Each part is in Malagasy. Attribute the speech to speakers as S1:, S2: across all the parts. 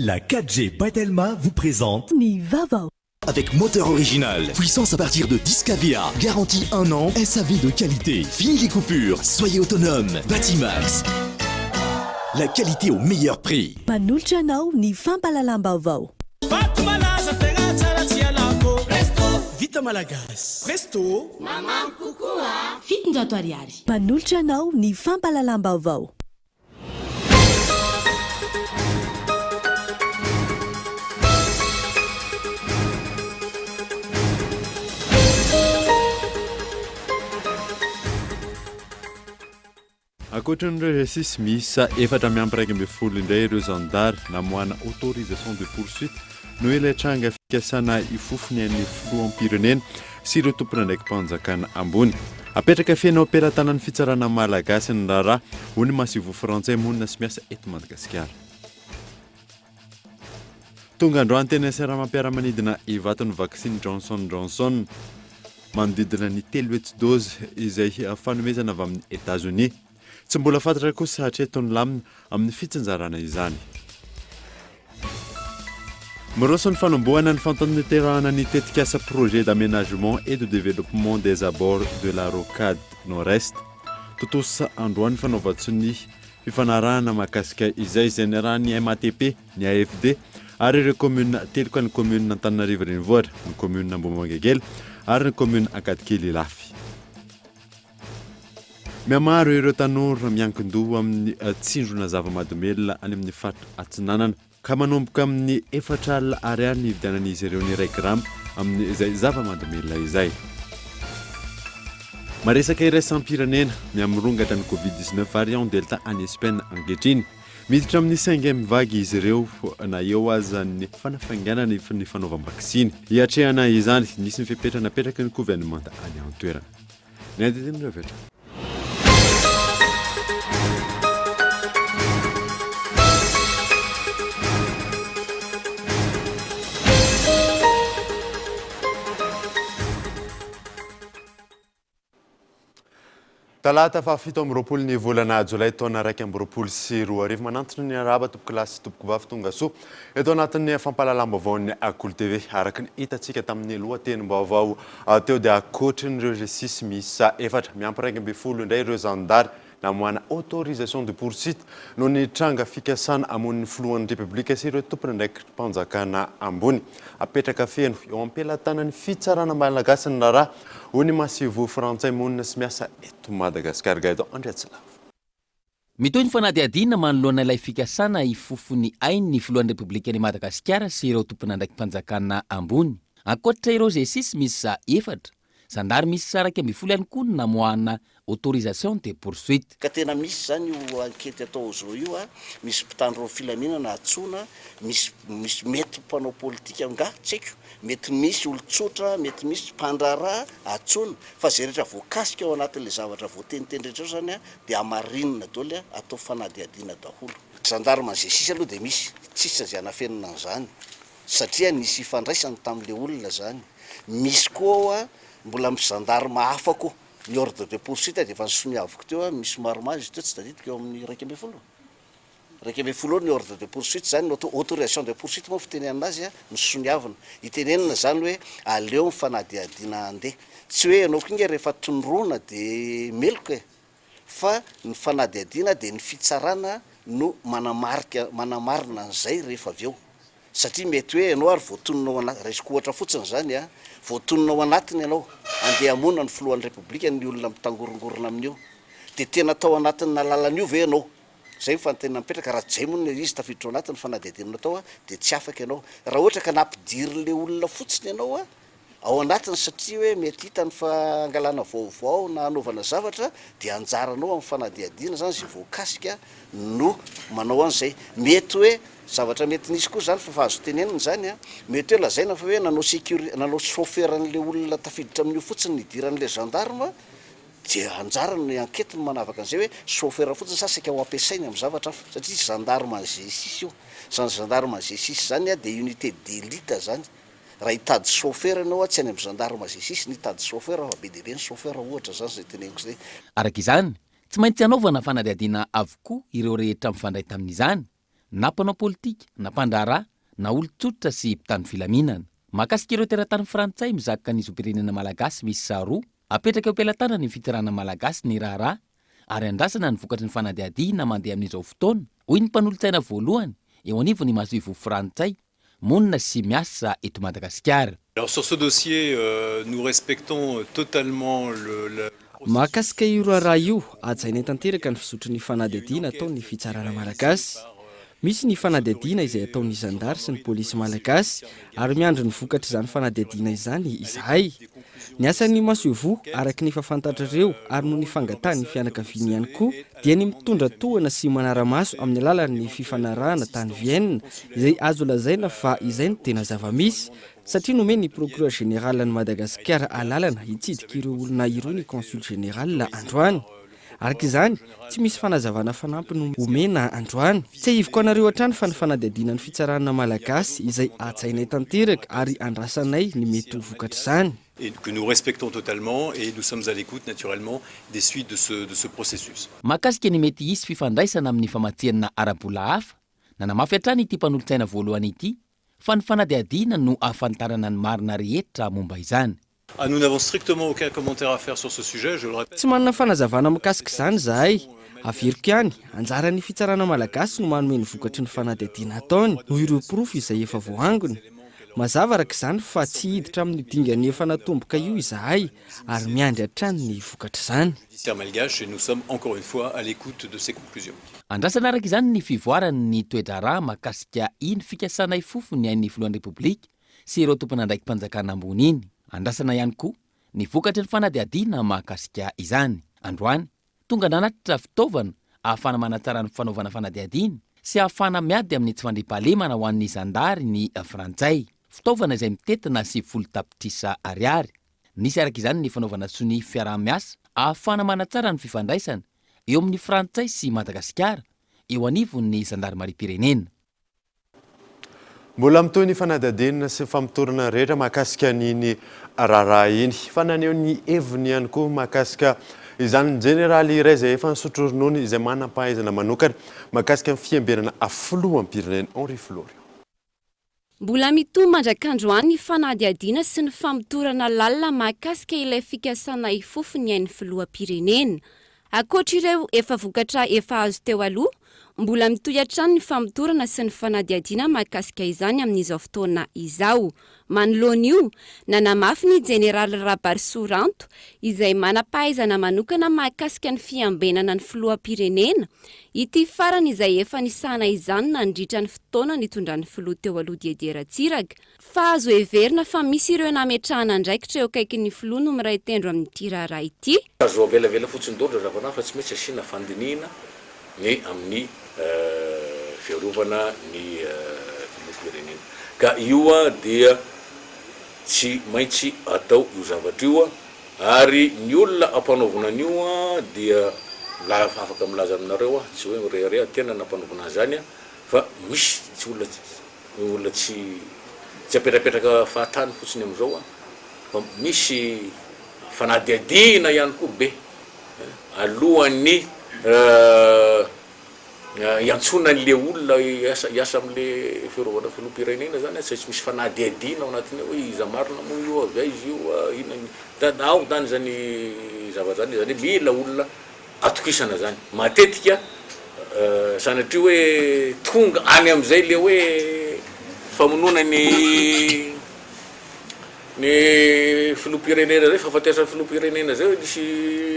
S1: La 4G by Telma vous présente
S2: Ny vaovao.
S1: Avec moteur original, puissance à partir de 10 kVA, garantie 1 an, SAV de qualité, fini les coupures, soyez autonome, Batimax. La qualité au meilleur prix.
S2: Manolotra anao ny fampahalalam-baovao.
S3: Vato malaza tegna tsara tsy ialako Presto Vita malagasy Presto
S4: 700 ariary.
S2: Manolotra anao ny fampahalalam-baovao.
S5: Ankoatran'ireo G6 miisa efatra miampy 11 indray ireo zandary namoahana autorisation de poursuite noho ilay tranga fikasana hifofo ny ain'ny filoham-pirenena sy ireo tompon'andraiki-panjakana ambony. Apetraka feno eo am-pelatanan'ny fitsarana malagasy ny raharaha, hoy ny masoivoho frantsay monina sy miasa eto Madagasikara. Tonga androany teny seranam-piaramanidina Ivato ny vaksiny Johnson Johnson manodidina ny 300 doses izay fanomezana avy amin'i Etazonia. Tsy mbola fantatra kosa hatreto ny lamina amin'ny fitsinjarana izany. Miroso ny fanombohana ny fantanterahana ny tetikasa Projet d'aménagement et de développement des abords de la rocade Nord-Est. Tontosa androany ny fanaovan-tsonia fifanarahana mahakasika izay, izay niarahan'ny MATP, ny AFD ary ireo kaominina telo ka ny kaominina Antananarivo Renivohitra, ny kaominina Ambohimangakely ary ny kaominina Ankadikely Ilafy. Mihamaro ireo tanora miankin-doha amin'ny tsindrona zava-mahadomelina any amin'ny faritra Atsinanana, ka manomboka amin'ny 40 ariary ny hividianan'izy ireo ny iray grama amin'izay zava-mahadomelina izay. Maresaka iraisam-pirenena, mihamirongatra ny Covid 19 variant Delta any Espaina ankehitriny. Miditra amin'ny cinquième vague izy ireo na eo aza ny fanafainganana ny fanaovam-baksiny. Hiatrehana izany, nisy ny fepetra napetraky ny governemanta any an-toerana. Ny andinindininy avy hatrany. Talata faha 27 ny volana jolay taona 2021. Manantona ny arahaba tompokolahy sy tompokovavy tonga soa eto anatin'ny fampahalalam-baovaon'ny Kolo TV. Araka ny hitantsika tamin'ny lohatenim-baovao teo dia ankoatrin'ireo G6 miisa efatra miampy 11 indray ireo zandary namoahana autorisation de poursuite noho ny tranga fikasana hamono ny filohan'ny Repoblika sy ireo tompon'andraikitrim-panjakana ambony. Apetraka feno eo am-pelatanan'ny fitsarana malagasy ny raharaha, hoy ny masoivoho frantsay monina sy miasa eto Madagasikara, Gaëtan Andriatsilavo.
S6: Mitohy ny fanadihadiana manoloana ilay fikasana hifofo ny ain'ny filohan'ny Repoblikan'i Madagasikara sy ireo tompon'andraiki-panjakana ambony. Ankoatra ireo G6 miisa efatra, Zandary miisa 11 ihany koa no namoahana autorisation de poursuite.
S7: Ka tena misy zany io ankety atao zao io a, misy mpitandro filaminana antsoina, misy misy mety mpanao politika nga tsy haiko, mety misy olon-tsotra, mety misy mpandraharaha antsoina, fa zay rehetra voakasika ao anatin'le zavatra voateniteny rehetra ao zany a de hamarinina daholo a, atao fanadihadiana daholo. Gendarme zay sisa aloha de misy, tsisy zay anafenina an'zany satria nisy ifandraisany tam'le olona zany. Misy koa ao a, mbola misy gendarme hafa koa, ny ordre de poursuite dia efa nosoniaviko teo a, misy maromaro izy teo tsy tadidiko eo amin'ny 11, 11 eo ny ordre de poursuite zany no atao, autorisation de poursuite moa fitenenana azy a, nosoniavina, itenenana zany hoe aleo ny fanadihadiana handeha, tsy hoe ianao koa nge rehefa tondroina de meloka e, fa ny fanadihadiana dia ny fitsarana no manamarika, manamarina an'izay rehefa avy eo. Satria mety hoe ianao ary voatonona ao anaty, raisiko ohatra fotsiny izany an, voatonona ao anatiny ianao, andeha hamono ny filohan'ny Repoblika ny olona mitangorongorona amin'io. Dia tena tao anatin'ny nalalana io ve ianao? Izay ny fanontaniana mipetraka, raha tsy izay moa ny izy tafiditra ao anatin'ny fanadihadiana natao an, dia tsy afaka ianao. Raha ohatra ka nampidirin'ilay olona fotsiny ianao an, ao anatiny satria hoe mety hitany fa angalana vaovao na anaovana zavatra dia anjaranao amin'ny fanadihadiana zany izay voakasika no manao an'izay. Mety hoe zavatra mety nisy koa zany fa efa azo tenenina izany an, mety hoe lazaina fa hoe nanao sécuri- nanao chauffeur an'ilay olona tafiditra amin'io fotsiny nidiran'ilay gendarme dia anjarany ny enquête no manavaka an'izay hoe chauffeur fotsiny sa saika ho ampiasainy amin'ny zavatra hafa satria gendarme G6 io, zany gendarme G6 zany an dia unité d'élite zany. Raha hitady chauffeur ianao tsy any amin'ny gendarme zay sisy ny hitady chauffeur fa be dia be ny chauffeur ohatra zany zay teneniko zay.
S6: Araka izany, tsy maintsy hanaovana fanadihadiana avokoa ireo rehetra mifandray tamin'izany. Na mpanao politika, na mpandraharaha, na olon-tsotra sy mpitandro filaminana. Mahakasika ireo teratany frantsay mizaka ny zom-pirenena malagasy miisa roa, apetraka eo am-pelatanan'ny fitsarana malagasy ny raharaha ary andrasana ny vokatry ny fanadihadiana mandeha amin'izao fotoana, hoy ny mpanolotsaina voalohany eo anivon'ny masoivoho frantsay monina sy miasa eto Madagasikara.
S4: Alors sur ce dossier, nous respectons totalement le.
S8: Mahakasika io raharaha io, hajainay tanteraka ny fizotry ny fanadihadiana ataon'ny fitsarana malagasy. Misy ny fanadihadiana izay ataon'ny zandary sy ny polisy malagasy ary miandry ny vokatr'izany fanadihadiana izany izahay. Ny asan'ny masoivoho, araka ny efa fantatrareo ary noho ny fangatahan'ny fianakaviany ihany koa, dia ny mitondra tohana sy manara-maso amin'ny alalan'ny fifanarahana tany Vienne, izay azo lazaina fa izay no tena zava-misy, satria nomen'ny Procureur Général an'i Madagasikara alalana hitsidika ireo olona ireo ny Consul Général androany. Araka izany, tsy misy fanazavana fanampiny omena androany. Tsiahiviko anareo hatrany fa ny fanadihadiana ny fitsarana malagasy izay hajainay tanteraka ary andrasanay ny mety ho vokatr'izany.
S4: Et que nous respectons totalement et nous sommes à l'écoute naturellement des suites de ce de ce processus.
S6: Mahakasika ny mety hisy fifandraisana amin'ny famatsiana ara-bola hafa, nanamafy hatrany ity mpanolotsaina voalohany ity fa ny fanadihadiana no ahafantarana ny marina rehetra momba izany.
S4: Ah, nous n'avons strictement aucun commentaire à faire sur ce sujet, je le répète.
S8: Tsy manana fanazavana mikasika izany izahay. Averiko ihany, anjaran'ny fitsarana malagasy no manome ny vokatry ny fanadihadiana ataony, noho ireo porofo izay efa voaangona. Mazava araka izany fa tsy hiditra amin'io dingana efa natomboka io izahay ary miandry hatrany ny vokatr'izany.
S4: Judiciaire malgache et nous sommes encore une fois à l'écoute de ses conclusions.
S6: Andrasana araka izany ny fivoaran'ny toe-draharaha mahakasika iny fikasana hifofo ny ain'ny filohan'ny Repoblika sy ireo tompon'andraiki-panjakana ambony iny. Andrasana ihany koa ny vokatry ny fanadihadiana mahakasika izany. Androany, tonga nanatitra fitaovana ahafahana manatsara ny fanaovana fanadihadiana sy ahafahana miady amin'ny tsy fandriampahalemana ho an'ny zandary ny frantsay. Fitaovana izay mitentina 90 tapitrisa ariary. Nisy araka izany ny fanaovana sonia fiaraha-miasa ahafahana manatsara ny fifandraisana eo amin'ny frantsay sy Madagasikara eo anivon'ny zandarimariam-pirenena.
S5: Mbola mitohy ny fanadihadiana sy ny famotorana rehetra mahakasika an'iny raharaha iny. Fa naneho ny heviny ihany koa mahakasika izany ny jeneraly iray izay efa nisotro ronono izay manam-pahaizana manokana mahakasika ny fiambenana filoham-pirenena, Henri Florian.
S9: Mbola mitohy mandrak'androany ny fanadihadiana sy ny famotorana lalina mahakasika ilay fikasana hifofo ny ain'ny filoham-pirenena. Ankoatra ireo efa vokatra efa azo teo aloha, mbola mitohy hatrany ny famotorana sy ny fanadihadiana mahakasika izany amin'izao fotoana izao. Manoloana io, nanamafy ny Jeneraly Rabarisoa Ranto, izay manam-pahaizana manokana mahakasika ny fiambenana ny filoham-pirenena, ity farany izay efa nisahana izany nandritra ny fotoana nitondran'ny filoha teo aloha Didier Ratsiraka, Fa azo heverina fa misy ireo nametrahana andraikitra eo akaikin'ny filoha no miray tendro amin'ity raharaha ity.
S10: Azo avelavela fotsiny daholo ry Ravanà fa tsy maintsy asiana fandinihina ny amin'ny fiarovana ny filoham-pirenena. Ka io dia tsy maintsy atao io zavatra io ary ny olona ampanaovina an'io dia afaka milaza aminareo aho, tsy hoe mirehareha tena nampanaovina an'izany fa misy tsy olona Ny olona tsy tsy apetrapetraka fahatany fotsiny amin'izao an, fa misy fanadihadiana ihany koa be alohan'ny hiantsoana an'le olona hiasa hiasa amin'le fiarovana filoham-pirenena zany an, tsy maintsy misy fanadihadiana ao anatiny ao hoe iza marina moa io, avy aiza io, inona ny, ao zany zany zavatra zany, zany hoe mila olona atokisana zany. Matetika sanatria hoe tonga any amizay le hoe famonoana ny ny filoham-pirenena zay, fahafatesan'ny filoham-pirenena zay hoe nisy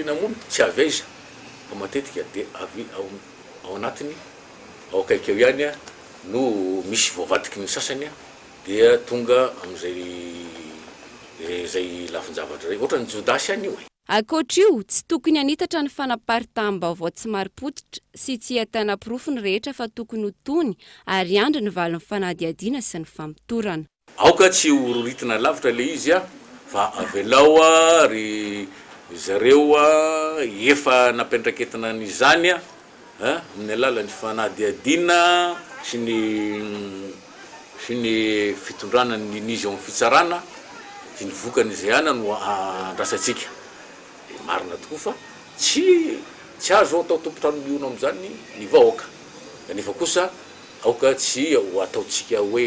S10: namono, tsy avy aiza fa matetika de avy ao ao anatiny ao akaiky ao ihany no misy voavadiky ny sasany dia tonga amizay zay lafin-javatra zay, ohatran'ny Jodasy ihany io e.
S9: Ankoatra io, tsy tokony hanitatra ny fanaparitaham-baovao tsy marim-pototra sy tsy ahitana porofo ny rehetra fa tokony ho tony ary hiandry ny valin'ny fanadihadiana sy ny famotorana.
S10: Aoka tsy ho roritina lavitra le izy a, fa avelao ry zareo efa nampiandraiketina an'izany a, amin'ny alalan'ny fanadihadiana sy ny sy ny fitondrana ny n'izy ao amin'ny fitsarana sy ny vokany izay any no andrasantsika. Dia marina tokoa fa tsy tsy azo atao tompon-trano mihono amin'izany ny vahoaka. Kanefa kosa. Aoka tsy ho ataontsika hoe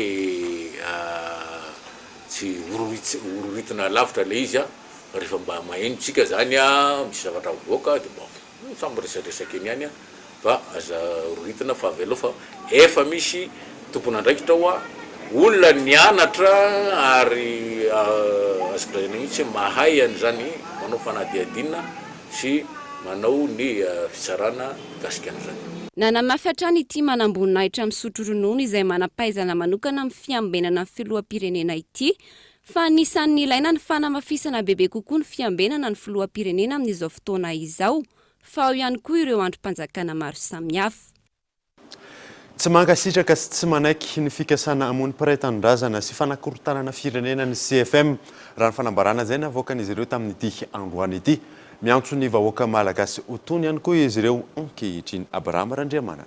S10: tsy hororitina lavitra ilay izy fa rehefa mba maheno tsika zany misy zavatra mivoaka dia mba samy miresadresaka eny ihany fa aza roritina fa avelao fa efa misy tompon'andraikitra ao olona nianatra ary azoko lazaina mihitsy hoe mahay an'izany manao fanadihadiana sy manao ny fitsarana mikasika an'izany.
S9: Nanamafy hatrany ity manamboninahitra misotro ronono izay manam-pahaizana manokana amin'ny fiambenana ny filoham-pirenena ity fa anisan'ny nilaina ny fanamafisana bebe kokoa ny fiambenana ny filoham-pirenena amin'izao fotoana izao fa ao ihany koa ireo andrim-panjakana maro samihafa.
S5: Tsy mankasitraka sy tsy manaiky ny fikasana hamono mpiray tanindrazana sy fanakorontanana firenena ny CFM, raha ny fanambarana izay navoakan'izy ireo tamin'ity androany ity. Miantso ny vahoaka malagasy ho tony ihany koa izy ireo ankehitriny. Abraham Randriamanana.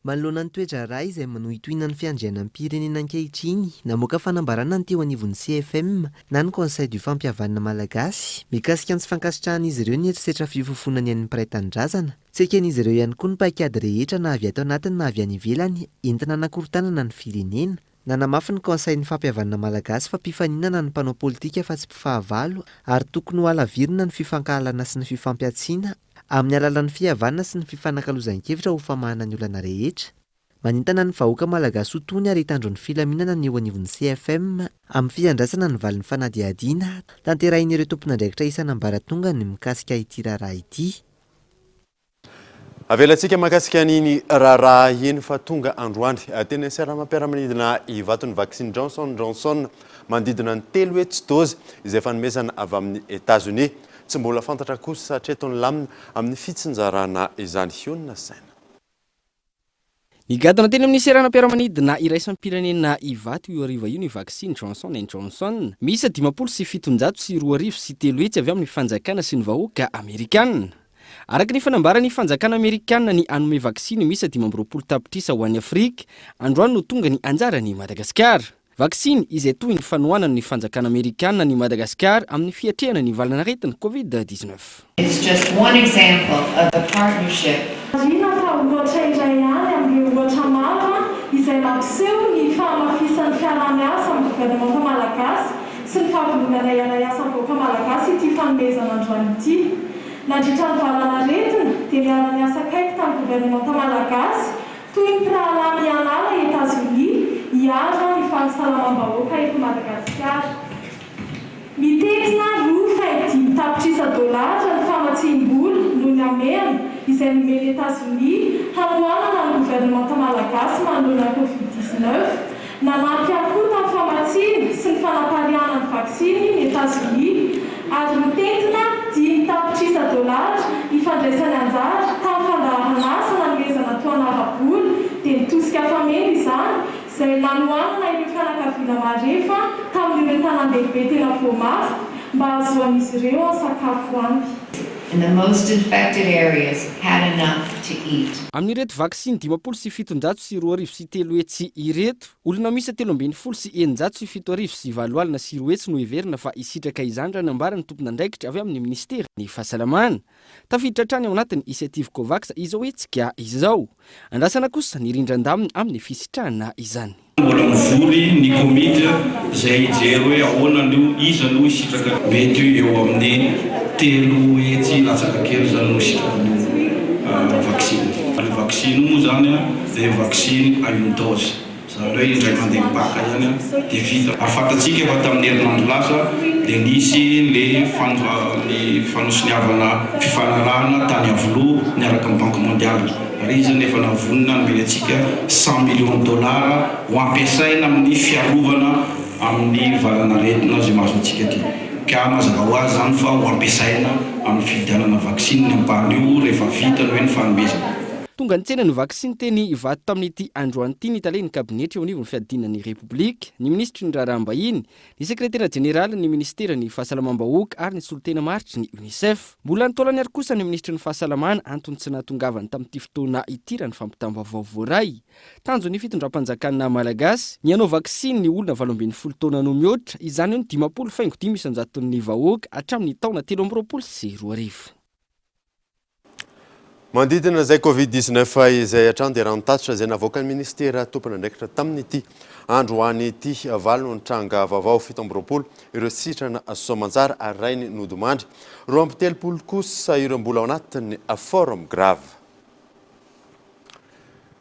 S11: Manoloana ny toe-draharaha izay manohintohina ny fiandrianam-pirenena ankehitriny, namoaka fanambarana ny teo anivon'ny CFM na ny Conseil du Fampihavanana Malagasy, mikasika ny tsy fankasitrahan'izy ireo ny herisetra fifofoana ny ain'ny mpiray tanindrazana. Tsy eken'izy ireo ihany koa ny paikady rehetra na avy ato anatiny na avy any ivelany entina hanakorontanana ny firenena. Nanamafy ny Conseil-n'ny Fampihavanana Malagasy fa mpifaninana ny mpanao politika fa tsy mpifahavalo ary tokony ho halavirina ny fifankahalana sy ny fifampihantsiana amin'ny alalan'ny fihavanana sy ny fifanakalozan-kevitra ho famahana ny olana rehetra. Manentana ny vahoaka malagasy ho tony ary hitandro ny filaminana ny eo anivon'ny CFM amin'ny fiandrasana ny valin'ny fanadihadiana tanterahin'ireo tompon'andraikitra isan'ambaratongany mikasika ity raharaha ity.
S5: Avelantsika mahakasika an'iny raharaha iny fa tonga androany teny seranam-piaramanidina Ivato ny vaksiny Johnson Johnson manodidina ny 300 dôzy izay fanomezana avy amin'i Etazonia. Tsy mbola fantatra kosa hatreto ny lamina amin'ny fitsinjarana izany. Hionona saina.
S8: Nigadona teny amin'ny seranam-piaramanidina iraisam-pirenena Ivato io hariva io ny vaksiny Johnson and Johnson miisa 350 300 avy amin'ny fanjakana sy ny vahoaka amerikanina. Araka ny fanambaran'ny fanjakana amerikanina ny hanome vaksiny miisa 25 tapitrisa ho an'i Afrika, androany no tonga ny anjaran'i Madagasikara. Vaksiny izay toy ny fanohanan'ny fanjakana amerikana an'i Madagasikara amin'ny fiatrehana ny valan'aretina Covid 19.
S12: It's just one example of the partnership.
S13: Marihina fa ohatra iray ihany amin'ireo ohatra maro izay mampiseho ny fahamafisan'ny fiaraha-miasa amin'ny governemanta malagasy sy ny fahavononana hiara-hiasa amin'ny vahoaka malagasy ity fanomezana androany ity. Nandritra ny valan'aretina dia niara-niasa akaiky tamin'ny governemanta malagasy Toy ny mpirahalahy mianala i Etazonia hiaro ny fahasalamam-bahoaka eto Madagasikara. Mitentina 2,5 tapitrisa dolara ny famatsiam-bola noho ny hamehana izay nomen'i Etazonia hanohanana ny governemanta malagasy manoloana ny Covid 19. Nanampy ihany koa tamin'ny famatsiana sy ny fanapariahana ny vaksiny ny Etazonia, ary mitentina 5 tapitrisa dolara ny fandraisany anjara tamin'ny fandaharanasa nanomezana tohana ara-bola, dia ny tosika fameno izany, izay nanohanana ireo fianakaviana marefo tamin'ireo tanàn-dehibe tena voa mafy mba hahazoan'izy ireo sakafo ampy.
S12: in the most infected areas had enough to eat.
S8: Amin'ireto vaksiny 350 300 ireto, olona miisa 213 270 208 no heverina fa hisitraka izany raha nambaran'ny tompon'andraikitra avy amin'ny minisiteran'ny Fahasalamana. Tafiditra hatrany ao anatin'ny Initiative Covax izao hetsika izao. Andrasana kosa ny rindran-damina amin'ny fisitrahana izany.
S14: Mbola mivory ny komity izay hijery hoe ahoana no, iza no hisitraka, mety eo amin'ny 300 latsaka kely izany no hisitraka an'io vaksiny io. Ary io vaksiny io moa izany dia vaksiny à une dose, izany hoe indray mandeha mipaka ihany dia vita. Ary fantatsika fa tamin'ny herinandro lasa dia nisy ny ny fanosoniavana fifanarahana tany Iavoloha niaraka amin'ny Banque Mondiale. Ary izy izany efa navonona nomeny antsika cent millions dollars ho ampiasaina amin'ny fiarovana amin'ny valanaretina izay mahazo antsika aty. Ka mazava ho azy izany fa ho ampiasaina amin'ny fividianana vaksiny ny ampahany io rehefa vita ny hoe ny fanomezana.
S8: Tonga nitsena ny vaksiny teny Ivato tamin'ity androany ity ny talen'ny kabinetra eo anivon'ny fiadiana ny Repoblika, ny minisitry ny Raharaham-bahiny, ny sekretera jeneralin'ny minisiteran'ny Fahasalamam-bahoaka ary ny solontena maharitry ny Unicef. Mbola nitaolany ary kosa ny minisitry ny Fahasalamana, antony tsy nahatongavany tamin'ity fotoana ity raha ny fampitam-baovao voaray. Tanjon'ny fitondram-panjakana malagasy, ny hanao vaksiny ny olona 18 taona no mihoatra, izany hoe ny 50.5 isan-jaton'ny vahoaka hatramin'ny taona 2023.
S5: Manodidina izay Covid 19 izay hatrany dia raha ny tatitra izay navoakan'ny minisitera tompon'andraikitra tamin'ity androany ity, valo ny tranga vaovao, 27 ireo sitrana soamantsara ary iray ny nodimandry, 32 kosa ireo mbola ao anatin'ny forme grave.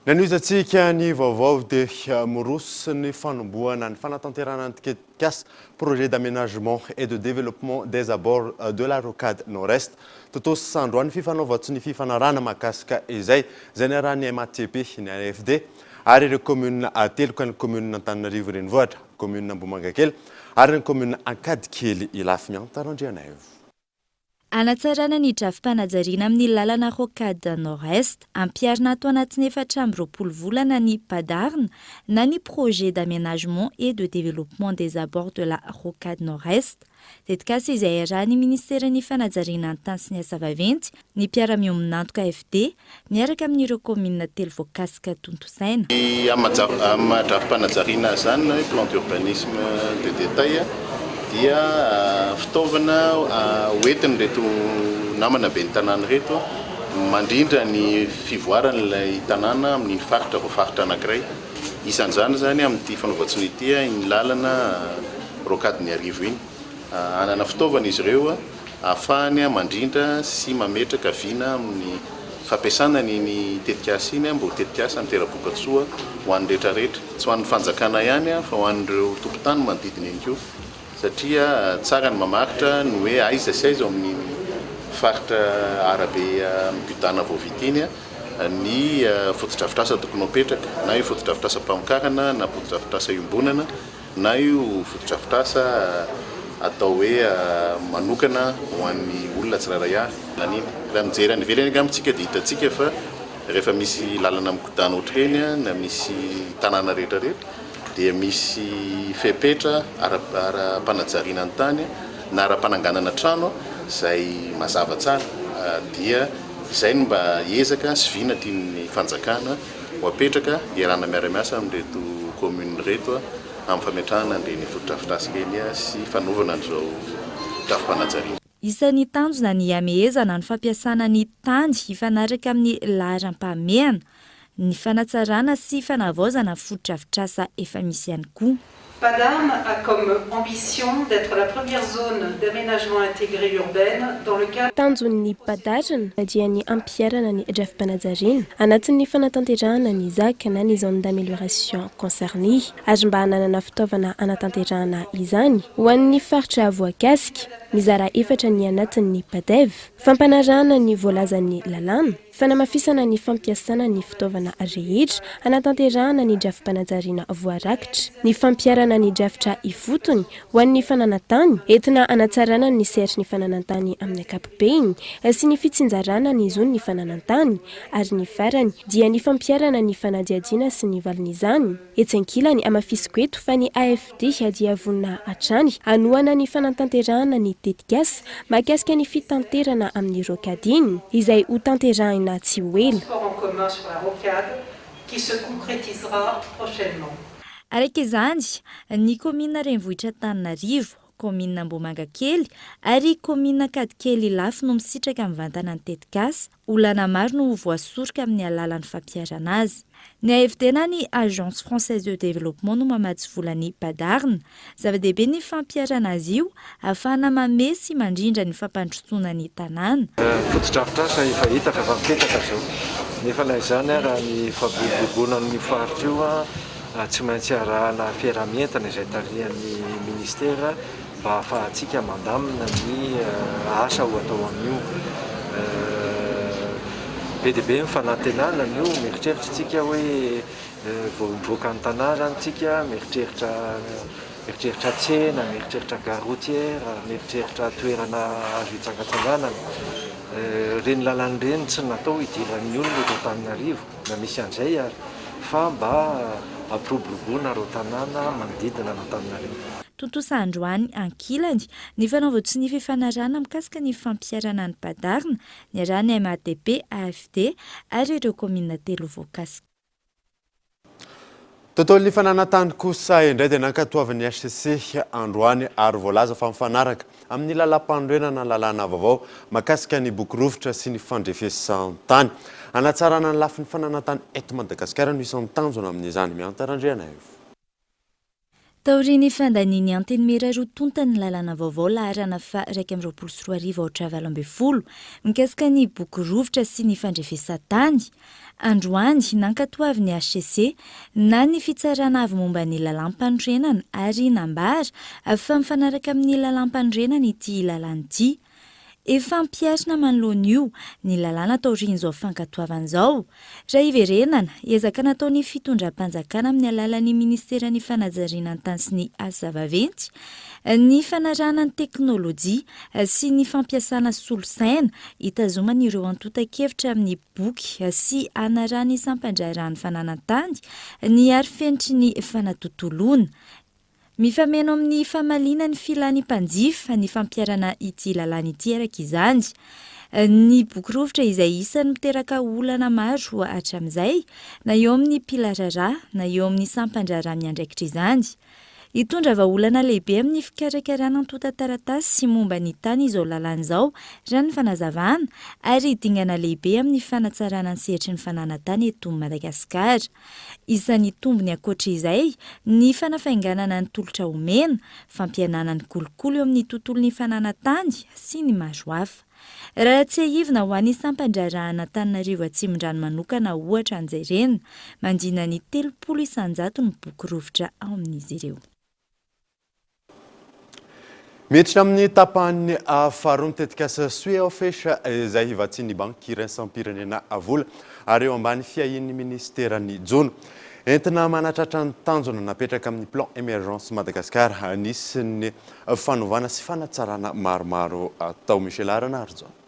S5: Ny hanohizantsika ny vaovao dia miroso ny fanombohana ny fanatanterahana ny tetikasa Projet d'aménagement et de développement des abords de la rocade Nord-Est. Tontosa androany ny fifanaovan-tsonia ny fifanarahana mahakasika izay, izay niarahan'ny MATP, ny AFD ary ireo kaominina telo ka ny kaominina Antananarivo Renivohitra, kaominina Ambohimangakely ary ny kaominina Ankadikely Ilafy Mianta Randrianaivo.
S15: Hanatsarana ny drafi-panajariana amin'ny lalana Rocade Nord-Est. Ampiharina ato anatin'ny 24 volana ny Padarn na ny Projet d'aménagement et de développement des abords de la Rocade Nord-Est. Tetikasa izay iarahan'ny Ministeran'ny Fanajariana ny tany sy ny asa vaventy, ny mpiara-miombon'antoka FD, miaraka amin'ireo kaominina telo voakasika tontosaina.
S16: Ny amin'ny drafi-panajariana azy izany na hoe plan d'urbanisme de détail dia fitaovana hoentin'ireto namana ben'ny tanàna ireto mandrindra ny fivoaran'ilay tanàna amin'iny faritra voafaritra anankiray. Isan'izany izany amin'ity fanaovan-tsonia ity iny lalana Rocade Iarivo iny. Hanana fitaovana izy ireo ahafahany mandrindra sy mametraka vina amin'ny fampiasana an'iny tetikasa iny mba ho tetikasa mitera-bokatsoa ho an'ny rehetra rehetra, tsy ho an'ny fanjakana ihany fa ho an'ireo tompon-tany manodidina eny koa satria tsara ny mamaritra ny hoe aiza sy aiza ao amin'iny faritra arabe migodàna vao vita iny ny fotodrafitrasa tokony ho apetraka na io fotodrafitrasam-pamokarana na fotodrafitrasa iombonana. na io fotodrafitrasa atao hoe manokana ho an'ny olona tsirairay avy. Laniana. Raha mijery any ivelany angamba isika dia hitantsika fa rehefa misy lalana migodàna ohatr'ireny na misy tanàna rehetra rehetra dia misy fepetra ara-panajariana ny tany na ara-pananganana trano izay mazava tsara dia izay no mba ezaka sy vina tian'ny fanjakana ho apetraka iarahana miara-miasa amin'ireto commune ireto amin'ny fametrahana an'ireny fotodrafitrasa ireny sy fanovana an'izao drafi-panajariana.
S15: Isan'ny tanjona ny hamehezana ny fampiasana ny tany hifanaraka amin'ny laharam-pahamehana, ny fanatsarana sy fanavaozana fotodrafitrasa efa misy ihany koa.
S17: Padam a comme ambition d'être la première zone d'aménagement intégré urbaine dans le cadre.
S18: Tanjon'ny Padarn dia ny hampiharana ny drafi-panajariana anatin'ny fanatanterahana ny zac na ny zone d'amélioration concernée ary mba hananana fitaovana hanatanterahana izany ho an'ny faritra voakasika. Mizara efatra ny anatin'ny Padev, fampanarahana ny voalazan'ny lalàna, Fanamafisana ny fampiasana ny fitaovana rehetra hanatanterahana ny drafi-panajariana voarakitra. Ny fampiharana ny drafitra ifotony ho an'ny fananan-tany, entina hanatsarana ny sehatry ny fananan-tany amin'ny ankapobeny sy ny fitsinjarana ny zon'ny fananan-tany, ary ny farany dia ny fampiharana ny fanadihadiana sy ny valin'izany. Etsy ankilany, hamafisiko eto fa ny AFD dia vonona hatrany hanohana ny fanatanterahana ny tetikasa mahakasika ny fitanterana amin'ny rocade iny, izay hotanterahina tsy ho ela.
S17: Transport en commun sur la rocade qui se concrétisera prochainement.
S15: Araka izany, ny kaominina renivohitra Antananarivo, kaominina Ambohimangakely ary kaominina Ankadikely Ilafy no misitraka mivantana ny tetikasa. Olana maro no ho voasoroka amin'ny alalan'ny fampiharana azy. Ny AFD na ny Agence Française de Développement no mamatsy vola ny Padarn. Zava-dehibe ny fampiharana azy io ahafahana mamehy sy mandrindra ny fampandrosoana ny tanàna.
S19: Fotodrafitrasa efa hita fa efa mipetraka izao. Nefa na izany ara ny fampiroboroboana an'io faritra io tsy maintsy arahana fiaraha-mientana izay tarihan'ny ministera mba hahafahantsika mandamina ny asa ho atao amin'io. Be dia be ny fanantenana an'io, mieritreritra isika hoe vao mivoaka ny tanàna izany isika, mieritreritra mieritreritra tsena, mieritreritra gare routière, mieritreritra toerana azo hitsangatsanganana. Ireny lalana ireny tsy natao hidiran'ny olona eto Antananarivo na misy an'izay ary fa mba hampiroboroboana ireo tanàna manodidina an'Antananarivo.
S15: Tontosa androany ankilany ny fanaovan-tsonia fifanarahana mikasika ny fampiharana ny Padarn, niarahan'ny MATP, AFD ary ireo kaominina telo voakasika.
S5: Tontolon'ny fananantany kosa indray dia nankatoavin'ny hcc androany ary voalaza fa mifanaraka amin'ny lalàmpanorenana lalàna vaovao mahakasika ny boky rovitra sy ny fandrefesan-tany. Hanatsarana ny lafiny fananantany eto Madagasikara no isan'ny tanjona amin'izany. Mihanta Randrianaivo.
S15: Taorian'ny fandanian'ny Antenimiera roa tonta ny lalàna vaovao laharana faha 2021 aotra 18 mikasika ny boky rovitra sy ny fandrefesan-tany, androany, nankatoavin'ny hcc na ny Fitsarana avo momba ny lalàmpanorenana ary nambara fa mifanaraka amin'ny lalàmpanorenana ity lalàna ity. Efa ampiharina manoloana io ny lalàna taorian'izao fankatoavana izao. Raha hiverenana, ezaka nataon'ny fitondram-panjakana amin'ny alalan'ny minisiteran'ny fanajariana ny tany sy ny asa vaventy, ny fanarahana ny teknolojia sy ny fampiasana solosaina hitazomana ireo antontan-kevitra amin'ny boky sy hanarahan'ny sampan-draharahan'ny fananan-tany ny arifenitry ny fanatontoloana. Mifameno amin'ny famaliana ny filan'ny mpanjifa ny fampiharana ity lalàna ity araka izany. Ny boky rovitra izay isan'ny miteraka olana maro hatramin'izay, na eo amin'ny mpila raharaha na eo amin'ny sampan-draharaha miandraikitra izany. Hitondra vahaolana lehibe amin'ny fikarakarana antontan-taratasy momba ny tany izao lalàna izao, raha ny fanazavana, ary dingana lehibe amin'ny fanatsarana ny sehatry ny fananan-tany eto Madagasikara. Isan'ny tombony ankoatra izay ny fanafainganana ny tolotra omena, fampihenana ny kolikoly eo amin'ny tontolon'ny fananan-tany sy ny maro hafa. Raha tsiahivina ho an'ny sampan-draharahan'Antananarivo Atsimondrano manokana ohatra ny jerena, mandina ny 30% ny boky rovitra ao amin'izy ireo.
S5: Miditra amin'ny tapany faharoa ny tetikasa Sweofish izay hivatsian'ny Banky iraisam-pirenena vola ary eo ambany fiahian'ny minisiteran'ny Jono. Entina manatratra ny tanjona napetraka amin'ny Plan Emergence Madagascar nisy ny fanovana sy fanatsarana maromaro atao. Michel Ranarijaona.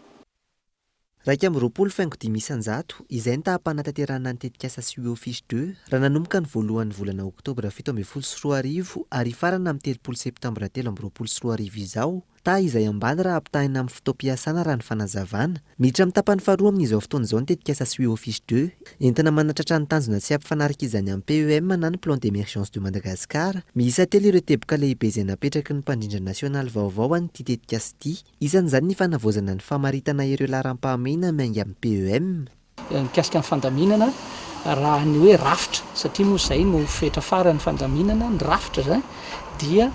S11: 21 faingo dimy isan-jato, izay ny taham-panatanterahana ny tetikasa Sweofish deux raha nanomboka ny voalohan'ny volana oktobra 2017 ary hifarana amin'ny 30 septambra 2023 izao, taha izay ambany raha ampitahaina amin'ny fotoam-piasana raha ny fanazavana. Miditra amin'ny tapany faharoa amin'izao fotoana izao ny tetikasa Sweofish deux, entina manatratra ny tanjona tsy hampifanaraka izany amin'ny PEM na ny Plan d'Emergence de Madagascar. Miisa telo ireo teboka lehibe izay napetraky ny mpandrindra nasionaly vaovao an'ity tetikasa ity. Isan'izany ny fanavaozana ny famaritana ireo laharam-pahamehana miainga amin'ny PEM.
S20: Mikasika ny fandaminana, raha ny hoe rafitra, satria moa izay no fetra farany fandaminana, ny rafitra izany dia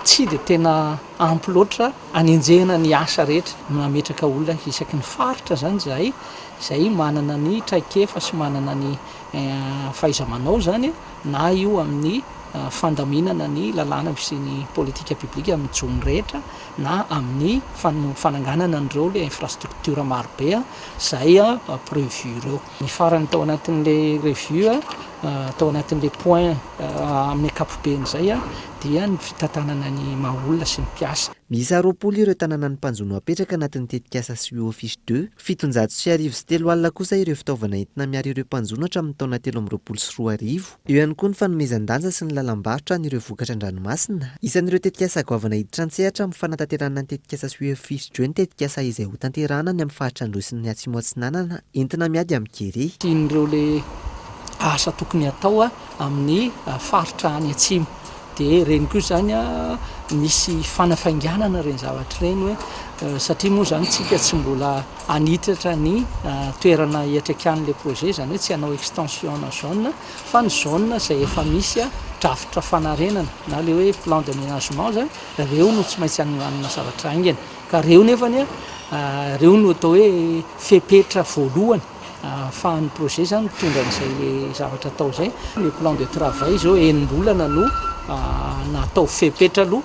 S20: tsy dia tena ampy loatra hanenjehana ny asa rehetra. Mametraka olona isaky ny faritra izany izahay, izay manana ny traikefa sy manana ny fahaiza-manao izany, na io amin'ny fandaminana ny lalàna sy ny politika publika amin'ny jono rehetra, na amin'ny fananganana an'ireo ilay infrastructure maro be izay prévu ireo. Ny farany tao anatin'ilay revue, tao anatin'ilay point amin'ny ankapobeny izay dia ny fitantanana ny maha olona sy ny mpiasa.
S11: Miisa 20 ireo tanànan'ny mpanjono apetraka anatin'ny tetikasa Sweofish deux. 30 700 kosa ireo fitaovana entina miaro ireo mpanjono hatramin'ny taona 2023. Eo ihany koa ny fanomezan-danja sy ny lalam-barotra an'ireo vokatra an-dranomasina. Isan'ireo tetikasa goavana hiditra an-tsehatra amin'ny fanatanterahana ny tetikasa Sweofish deux ny tetikasa izay hotanterahana any amin'ny faritra Androy sy ny Atsimo Atsinanana, entina miady amin'ny kere.
S20: Tian'ireo le asa tokony hatao amin'ny faritra any atsimo. Dia ireny koa izany misy fanafainganana ireny zavatra ireny hoe satria moa izany tsika tsy mbola hanitatra ny toerana hiatraikàn'ilay projet, izany hoe tsy hanao extension na zone fa ny zone izay efa misy drafitra fanarenana na ilay hoe plan d'aménagement izany, ireo no tsy maintsy hananana zavatra haingana. Ka ireo nefany ireo no atao hoe fepetra voalohany ahafahan'ny projet izany mitondra an'izay le zavatra atao izay. Le plan de travail izao enim-bolana no natao fepetra aloha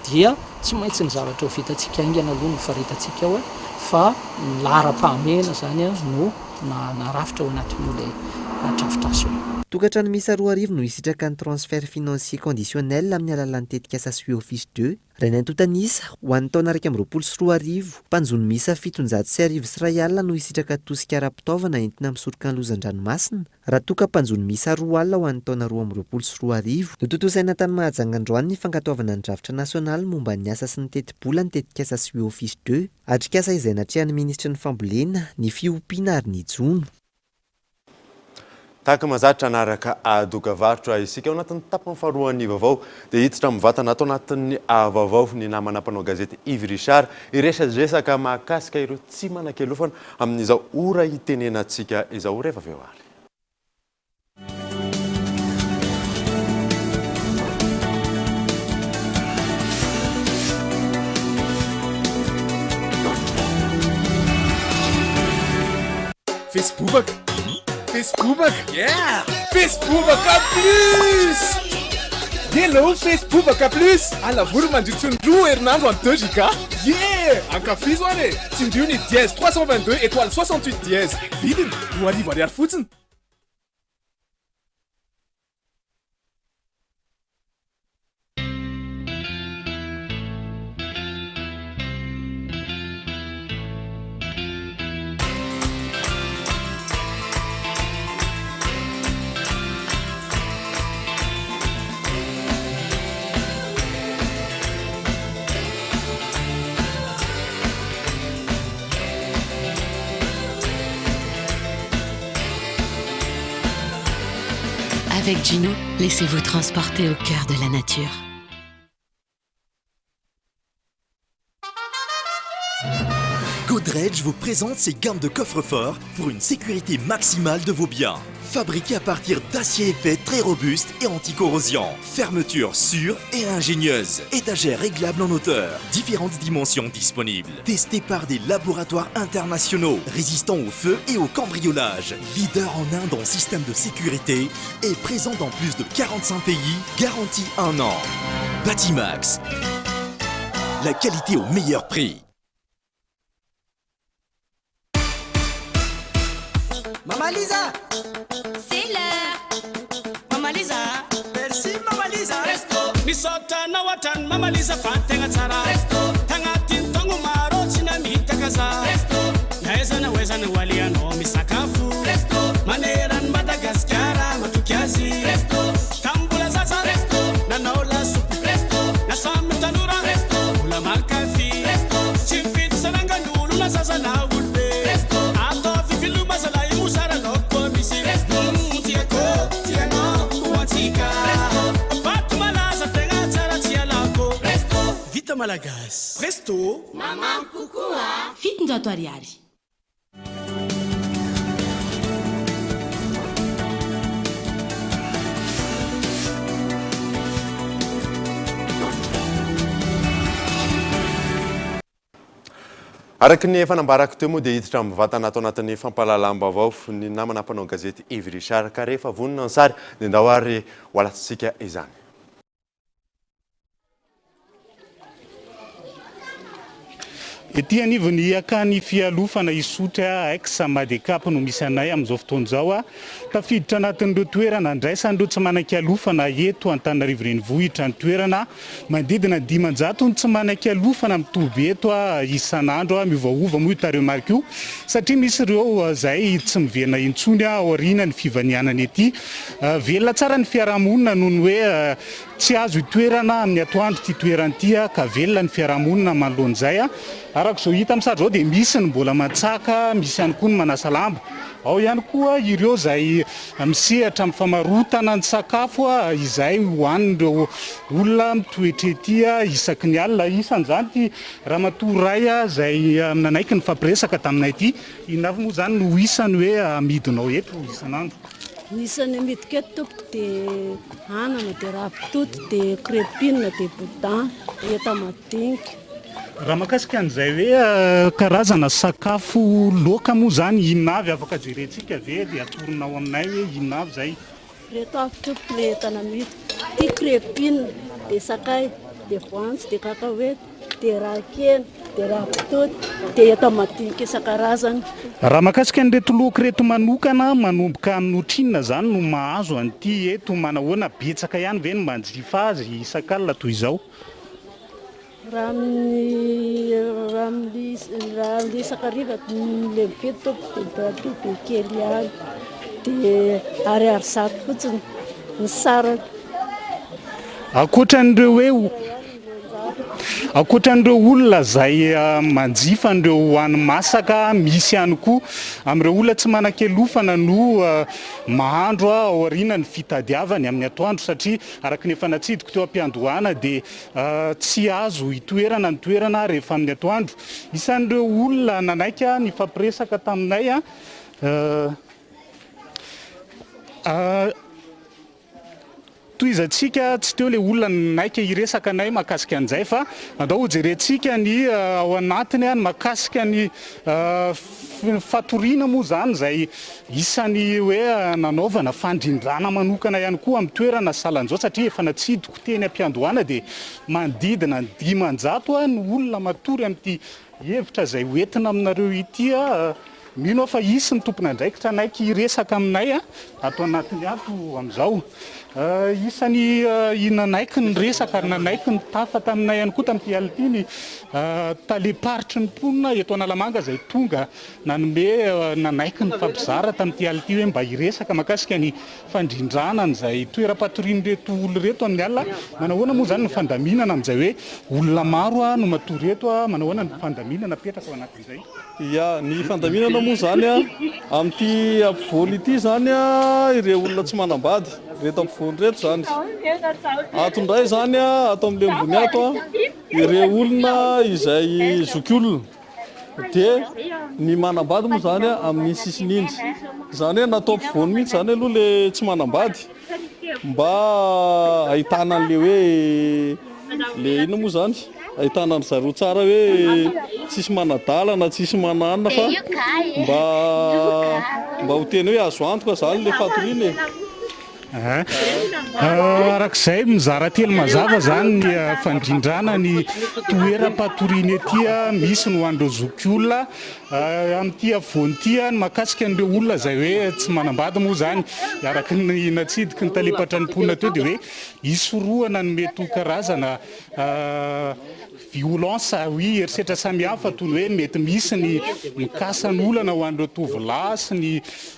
S20: dia tsy maintsy ny zavatra ho vitantsika haingana aloha no faritantsika ao fa ny laharam-pahamehana izany no narafitra ao anatin'io ilay drafitrasa io.
S11: Tokantrano miisa 2000 no hisitraka ny transfert financier conditionnel amin'ny alalan'ny tetikasa Sweofish deux. Raha ny antontan'isa, ho an'ny taona 2021, mpanjono miisa 1107 no hisitraka tosika ara-pitaovana entina misoroka ny lozan-dranomasina, raha toa ka mpanjono miisa 20 ho an'ny taona 2022. Notontosaina tany Mahajanga androany ny fankatoavana ny drafitra nasionaly momba ny asa sy ny tetibola ny tetikasa Sweofish deux, atrikasa izay natrehan'ny minisitry ny fambolena, ny fiompiana ary ny jono.
S5: Tahaka mahazatra hanaraka dokavarotra isika. Ao anatin'ny tapany faharoan'ny vaovao dia hiditra mivantana ato anatin'ny vaovao ny namana mpanao gazety Yves Richard hiresadresaka mahakasika ireo tsy manan-kialofana amin'izao ora itenenantsika izao rehefa avy eo ary.
S21: Facebobaka Facebobaka Yeah Facebobaka plus Hello Facebobaka plus Alavory mandritry ny roa herinandro en 2 giga Yeah Ankafizo ary e Tsindrio ny dièse 322 étoile 68 dièse Vidiny 2000 ariary fotsiny.
S22: Avec Gino, laissez-vous transporter au cœur de la nature.
S1: Godrej vous présente ses gammes de coffres-forts pour une sécurité maximale de vos biens. Fabriqué à partir d'acier épais très robuste et anticorrosion. Fermeture sûre et ingénieuse. Étagère réglable en hauteur. Différentes dimensions disponibles. Testé par des laboratoires internationaux. Résistant au feu et au cambriolage. Leader en Inde en système de sécurité et présent dans plus de 45 pays. Garantie un an. Batimax. La qualité au meilleur prix.
S23: Mama Liza C'est l'heure Mama Liza Merci Mama Liza Presto Misaotra anao hatrany Mama Liza fa tegna tsara Presto Tagnatin'ny taogno maro tsy namitaka za Presto Na aiza na aiza no alehanao misakafo Presto Maneran'i Madagasikara matoky azy Presto Tamin'ny mbola zaza Presto Nanao lasopy Presto Na samy tanora Presto Mbola mankafy Presto Tsy mifidy sarangan'olo na zaza na olobe Presto Ataovy veloma zalahy mosara laoko misy Presto Tiako, tianao, ho antsika Presto Paty malaza tegna tsara tsy alako Presto Vita malagasy Presto
S22: Mamamy kokoa 700 ariary.
S5: Araka ny efa nambarako teo moa dia hiditra mivantana ato anatin'ny fampahalalam-baovao ny namana mpanao gazety Yves Richard ka rehefa vonona ny sary dia ndao ary ho alatsitsika izany.
S24: Ety anivon'ny Akany Fialofana Isotry, ex Madecap no misy anay amin'izao fotoana izao. Tafiditra anatin'ireo toerana andraisan'ireo tsy manan-kialofana eto Antananarivo Renivohitra ny toerana. Manodidina ny 500 ny tsy manan-kialofana mitoby eto isan'andro. Miovaova moa io tarehimarika io satria misy ireo izay tsy miverina intsony aorian'ny fivanianana ety. Velona tsara ny fiarahamonina noho ny hoe Tsy azo itoerana amin'ny atoandro ity toerana ity ka velona ny fiarahamonina manoloana izay. Araka izao hita amin'ny sary izao dia misy ny mbola mantsaka, misy ihany koa ny manasa lamba. Ao ihany koa ireo izay misehatra amin'ny famarotana ny sakafo izay hohanin'ireo olona mitoetra ety isaky ny alina. Isan'izany ity ramatoa iray izay nanaiky nifampiresaka taminay ity. Inona avy moa izany no isan'ny hoe amidinao eto isan'andro?
S25: Ny isan'ny amidiko eto tompoko dia anana dia ravitoto dia crepine dia boudin dia enta-madinika.
S24: Raha mahakasika an'izay hoe karazana sakafo laoka moa izany inona avy afaka jerentsika ve dia atoronao aminay hoe inona avy izay?
S25: Ireto avy tompoko ilay entana amidiko, ity crepine dia sakay dia voanjo dia cacahuète dia ra-kena dia ravitoto dia enta-madinika isan-karazany.
S24: Raha mahakasika an'ireto laoka ireto manokana, manomboka amin'ny ohatrinona izany no mahazo an'ity eto? Manahoana, betsaka ihany ve ny manjifa azy isak'alina toy izao?
S25: Raha amin'ny raha amin'ny raha amin'ny isan-kariva ilay mividy tompoko dia mba bebe kely ihany dia ariary zato fotsiny ny sarany.
S24: Ankoatran'ireo hoe. Ankoatran'ireo olona izay manjifa an'ireo hani-masaka, misy ihany koa amin'ireo olona tsy manan-kialofana no mahandro ao aorianan'ny fitadiavany amin'ny atoandro satria araka ny efa natsidiko teo am-piandohana dia tsy azo itoerana ny toerana rehefa amin'ny atoandro. Isan'ireo olona nanaiky nifampiresaka taminay Tohizantsika, tsy teo ilay olona naika hiresaka anay mahakasika an'izay fa andao hojerentsika ny ao anatiny ny mahakasika ny fatoriana moa izany izay isan'ny hoe nanaovana fandrindrana manokana ihany koa amin'ny toerana sahalan'izao satria efa natsidiko teny am-piandohana dia manodidina ny 500 ny olona matory amin'ity hevitra izay hoentina aminareo ity. Mino aho fa hisy ny tompon'andraikitra hanaiky hiresaka aminay ato anatiny ato amin'izao. Isany nanaiky niresaka ary nanaiky nitafa taminay ihany koa tamin'ity alina ity ny talem-paritry ny mponina eto Analamanga izay tonga nanome nanaiky nifampizara tamin'ity alina ity hoe mba hiresaka mahakasika ny fandrindrana an'izay toeram-patorian'ireto olona ireto amin'ny alina. Manao ahoana moa izany ny fandaminana amin'izay hoe olona maro no matory eto? Manao ahoana ny fandaminana apetraka ao anatin'izay?
S2: Ya, ny fandaminana moa izany amin'ity ampovoany ity izany ireo olona tsy manambady, ireto ampovoany ireto izany. Ato indray izany ato amin'ilay ambony ato ireo olona izay zokiolona. Dia ny manambady moa izany amin'iny sisiny iny. Izany hoe natao ampovoany mihitsy izany aloha ilay tsy manambady. Mba ahitana an'le hoe le inona moa zany? Ahitana an-dry zareo tsara hoe tsisy manadala na tsisy mananona fa mba mba ho tena hoe azo antoka zany le fatoriana e.
S24: Araka izay, mizara telo mazava izany ny fandrindrana ny toeram-patoriana ety, misy ny ho an'ireo zokiolona, Amin'ity afovoany ity, ny mahakasika an'ireo olona izay hoe tsy manambady moa izany, araka ny natsidiky ny talem-patran'ny mponina teo dia hoe hisorohana ny mety ho karazana violence, oui, herisetra samihafa toy ny hoe mety misy ny mikasa ny olana ho an'ireo tovolahy sy ny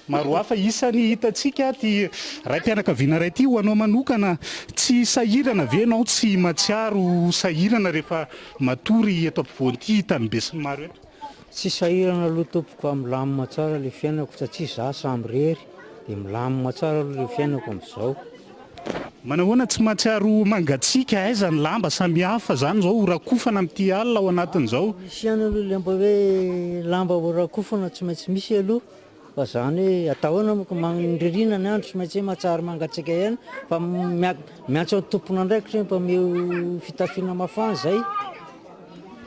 S24: maro hafa. Isan'ny hitantsika ity raim-pianakaviana iray ity, ho anao manokana, tsy sahirana ve ianao tsy mahatsiaro ho sahirana rehefa matory eto ampovoan'ity hitan'ny besinimaro eto?
S3: Tsy sahirana aloha tompoko fa milamina tsara le fiainako satria za samirery de milamina tsara aloha le fiainako amizao.
S24: Manahoana tsy mahatsiaro mangatsiaka aiza ny lamba samihafa zany zao ho rakofana amin'ity alina ao anatin'izao.
S3: Misy ihany aloha le mba hoe lamba ho rakofana tsy maintsy misy aloha fa zany hoe atao ahoana manko ny ririnina ny andro tsy maintsy hoe mahatsiaro mangatsiaka ihany fa miantso ny tompon'andraikitra hoe mba omeo fitafiana mafana zay.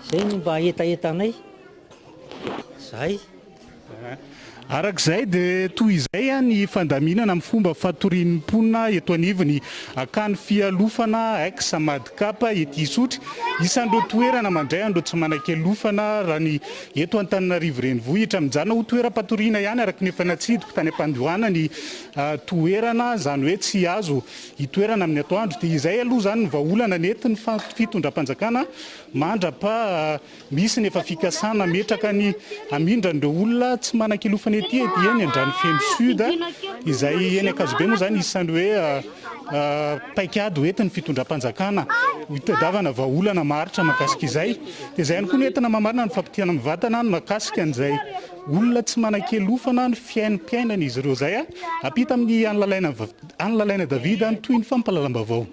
S3: Zay no mba hetahetanay zahay.
S24: Araka izay dia toy izay ny fandaminana amin'ny fomba fatorian'ny mponina eto anivon'ny akany fialofana ex Madcap ety Isotry. Isan'ireo toerana mandray an'ireo tsy manan-kialofana raha ny eto Antananarivo renivohitra. Mijanona ho toeram-patoriana ihany araka ny efa natsidiko tany am-pandohana ny toerana, izany hoe tsy azo hitoerana amin'ny atoandro dia izay aloha izany ny vahaolana nentin'ny fitondram-panjakana mandra-pa misy ny efa fikasana hametraka ny hamindra an'ireo olona tsy manan-kilofana ety ety eny Andranofeno Sud izay eny Ankazobe moa izany isan'ny hoe paikady hoentin'ny fitondram-panjakana hitadiavana vahaolana maharitra mahakasika izay dia izay ihany koa no entina mamarana ny fampitihana mivantana ny mahakasika an'izay Olona tsy manan-kialofana ny fiainam-piainan'izy ireo izay ampita amin'i An'i Lalaina David ny tohin'ny fampahalalam-baovao.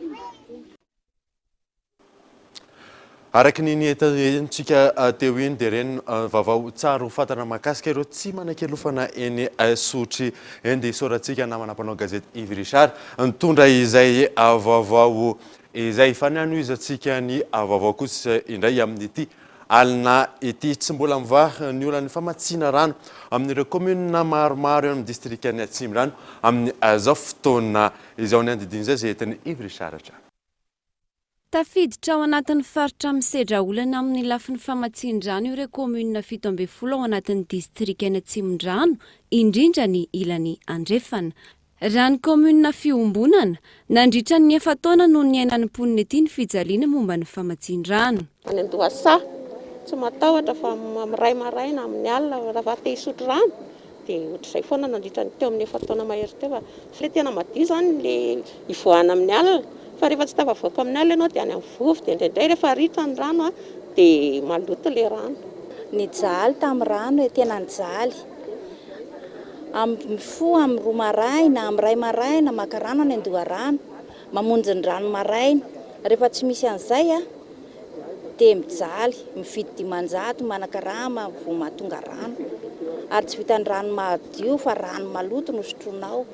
S5: Araka ny nientintsika teo iny dia ireny vaovao tsara ho fantatra mahakasika ireo tsy manan-kialofana eny Isotry eny dia isaorantsika namana mpanao gazety Yves Richard nitondra izay vaovao izay. Fa ny hanohizantsika ny vaovao kosa indray amin'ity alina ity. Tsy mbola mivaha ny olan'ny famatsiana rano amin'ireo kaominina maromaro eo amin'ny distrikan'i Atsimondrano amin'izao fotoana izao. Ny andidiny izay izay entin'i Yves Richard hatrany.
S9: Tafiditra ao anatin'ny faritra misedra olana amin'ny lafiny famatsian-drano ireo kaominina 17 ao anatin'ny distrikan'i Atsimondrano, indrindra ny ilany andrefana. Raha ny kaominina Fiombonana, nandritra ny efa-taona no niainan'ny mponina ety ny fijaliana momba ny famatsian-drano.
S4: Any an-dohasaha, tsy matahotra fa miray maraina amin'ny alina raha te hisotro rano dia ohatr'izay foana nandritra ny teo amin'ny efa-taona mahery teo fa ilay tena madio izany ilay hivoahana amin'ny alina Fa rehefa tsy tafavoaka amin'ny alina ianao dia any amin'ny vovo dia indraindray rehefa ritra ny rano dia maloto ilay rano.
S6: Nijaly tamin'ny rano e, tena nijaly. Amin'ny mifoha amin'ny roa maraina, amin'ny iray maraina maka rano any an-doharano, mamonjy ny rano maraina. Rehefa tsy misy an'izay dia mijaly, mividy 500 manakarama vao mahatonga rano. Ary tsy vitan'ny rano madio fa rano maloto no sotroinao.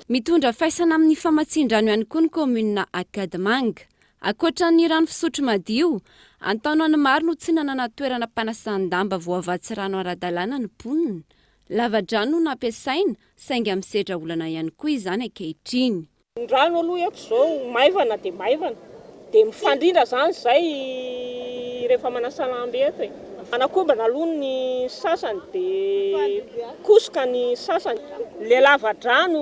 S9: Mitondra faisana amin'ny famatsian-drano ihany koa ny kaominina Ankadimanga. Ankoatra ny rano fisotro madio, an-taonany maro no tsy nanana toerana mpanasan-damba voavatsy rano ara-dalàna ny mponina. Lava-drano no nampiasaina, saingy misedra olana ihany koa izany ankehitriny.
S7: Ny rano aloha eto izao maivana dia maivana, dia mifandrindra izany izay rehefa manasa lamba eto e. Manakombana aloha ny sasany dia kosoka ny sasany. Ilay lava-drano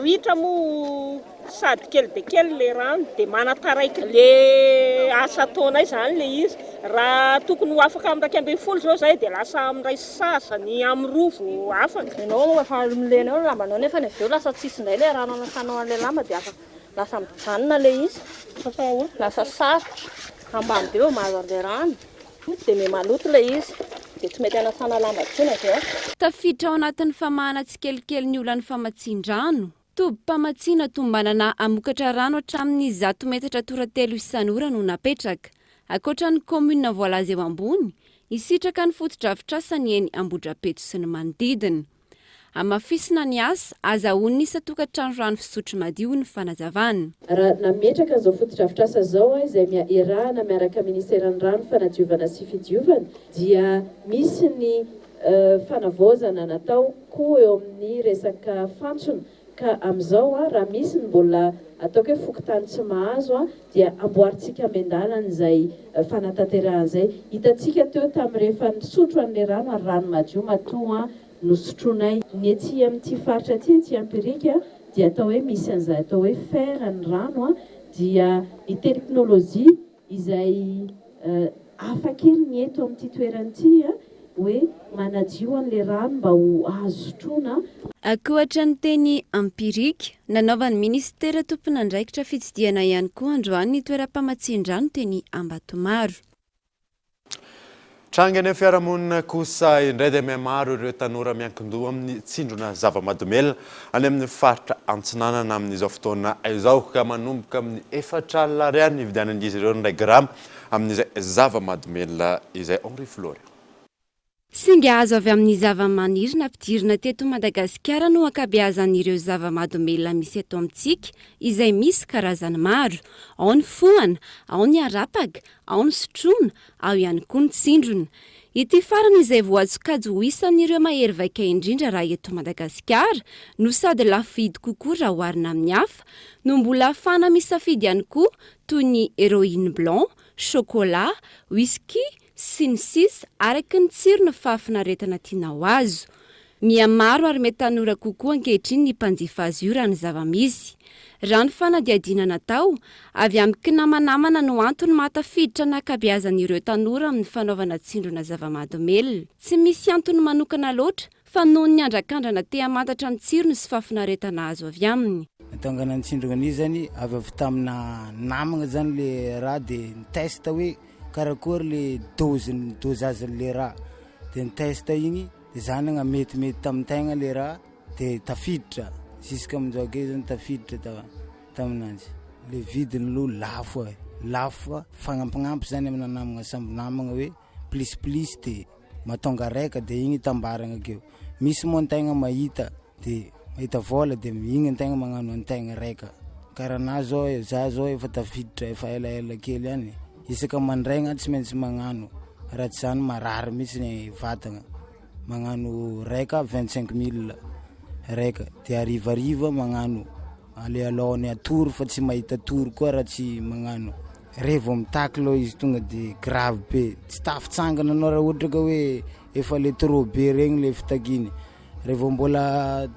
S7: ritra moa sady kely dia kely ilay rano dia manataraiky ilay asa ataonay izany ilay izy. Raha tokony ho afaka amin'ny 11 izao izahay dia lasa amin'ny iray sy sasany, amin'ny roa vao afaka.
S10: Ianao efa milena eo ny lambanao nefa avy eo lasa tsisy indray ilay rano anasanao an'ilay lamba dia afaka lasa mijanona ilay izy. Lasa ahoana? Lasa sarotra. Ambany be vao mahazo an'ilay rano dia miha maloto ilay izy dia tsy mety anasana lamba intsony avy eo.
S9: Tafiditra ao anatin'ny famahana tsikelikely ny olan'ny famatsian-drano. Tobim-pamatsiana tombanana hamokatra rano hatramin'ny 100 metatra toratelo isan'ora no napetraka. Ankoatra ny kaominina voalaza eo ambony, hisitraka ny fotodrafitrasa ny eny Ambohidrapeto sy ny manodidina. Hamafisina ny asa, azahoan'ny isan-tokantrano rano fisotro madio ny fanazavana.
S12: Raha nametraka an'izao fotodrafitrasa izao izay iarahana miaraka Ministeran'ny Rano, Fanadiovana sy Fidiovana dia misy ny fanavaozana natao koa eo amin'ny resaka fantsona ka amin'izao raha misy ny mbola ataoko hoe fokontany tsy mahazo dia amboarintsika miandalana izay fanatanterahana izay. Hitantsika teo tamin'ny rehefa nisotro an'ilay rano ary rano madio matoa nosotroinay. Ny ety amin'ity faritra ity, ety Ampirika, dia atao hoe misy an'izay atao hoe fer ny rano, dia ny teknolojia izay hafa kely ny eto amin'ity toerana ity, hoe manadio an'ilay rano mba ho azo sotroina.
S9: Ankoatra ny teny Ampirika, nanaovan'ny minisitera tompon'andraikitra fitsidihana ihany koa androany ny toeram-pamatsian-drano teny Ambatomaro.
S5: Tranga any amin'ny fiarahamonina kosa indray dia mihamaro ireo tanora miankin-doha amin'ny tsindrona zava-mahadomelina any amin'ny faritra Antsinanana amin'izao fotoana izao ka manomboka amin'ny 40 ariary ny hividianan'izy ireo ny iray grama amin'izay zava-mahadomelina izay. Henri Florian.
S9: Singa azo avy amin'ny zavamaniry nampidirina teto Madagasikara no ankabeazan'ireo zava-mahadomelina misy eto amintsika izay misy karazany maro. Ao ny fohana, ao ny arapaka, ao ny sotroina, ao ihany koa ny tsindrona. Ity farany izay voasokajy ho isan'ireo mahery vaika indrindra raha eto Madagasikara no sady lafo vidy kokoa raha oharina amin'ny hafa, no mbola ahafahana misafidy ihany koa toy ny héroïne blanc, chocolat, whisky, sy ny sisa araka ny tsirona fahafinaretana tianao azo. Miha maro ary miha tanora kokoa ankehitriny ny mpanjifa azy io raha ny zava-misy. Raha ny fanadihadiana natao, avy amin'ny kinamanamana no antony mahatafiditra ny ankabeazan'ireo tanora amin'ny fanaovana tsindrona zava-mahadomelina. Tsy misy antony manokana loatra fa noho ny andrakandrana te hamantatra ny tsirony sy fahafinaretana azo avy aminy.
S13: Nahatonga anah nitsindrona an'io zany avy avy tamina namagna zany le raha de ni-test hoe karakory le dose-ny dosage-n'le raha de ni-test igny de za nagna metimety tamin'ny tegna le raha de tafiditra jusque amin'izao ake zany tafiditra ta- taminanjy. Le vidiny aloha lafo e, lafo fa fagnampignampy zany amina namagna samby namagna hoe plus plus de mahatonga raika de igny itambaragna akeo, misy moa an-tegna mahita de mahita vôla de igny an-tegna magnano an-tegna raika, karaha anah zao e, za zao efa tafiditra efa elaela kely ihany, isaka mandraigna tsy maintsy magnano raha tsy zany marary mihitsy ny vatagna, magnano raika 25 mille raika de harivariva magnano ale alohan'ny hatory fa tsy mahita tory koa raha tsy magnano, revo mitaky aloha izy tonga de grave be tsy tafitsangana anao raha ohatra ka hoe efa le trop be regny le fitakiany. Revo mbola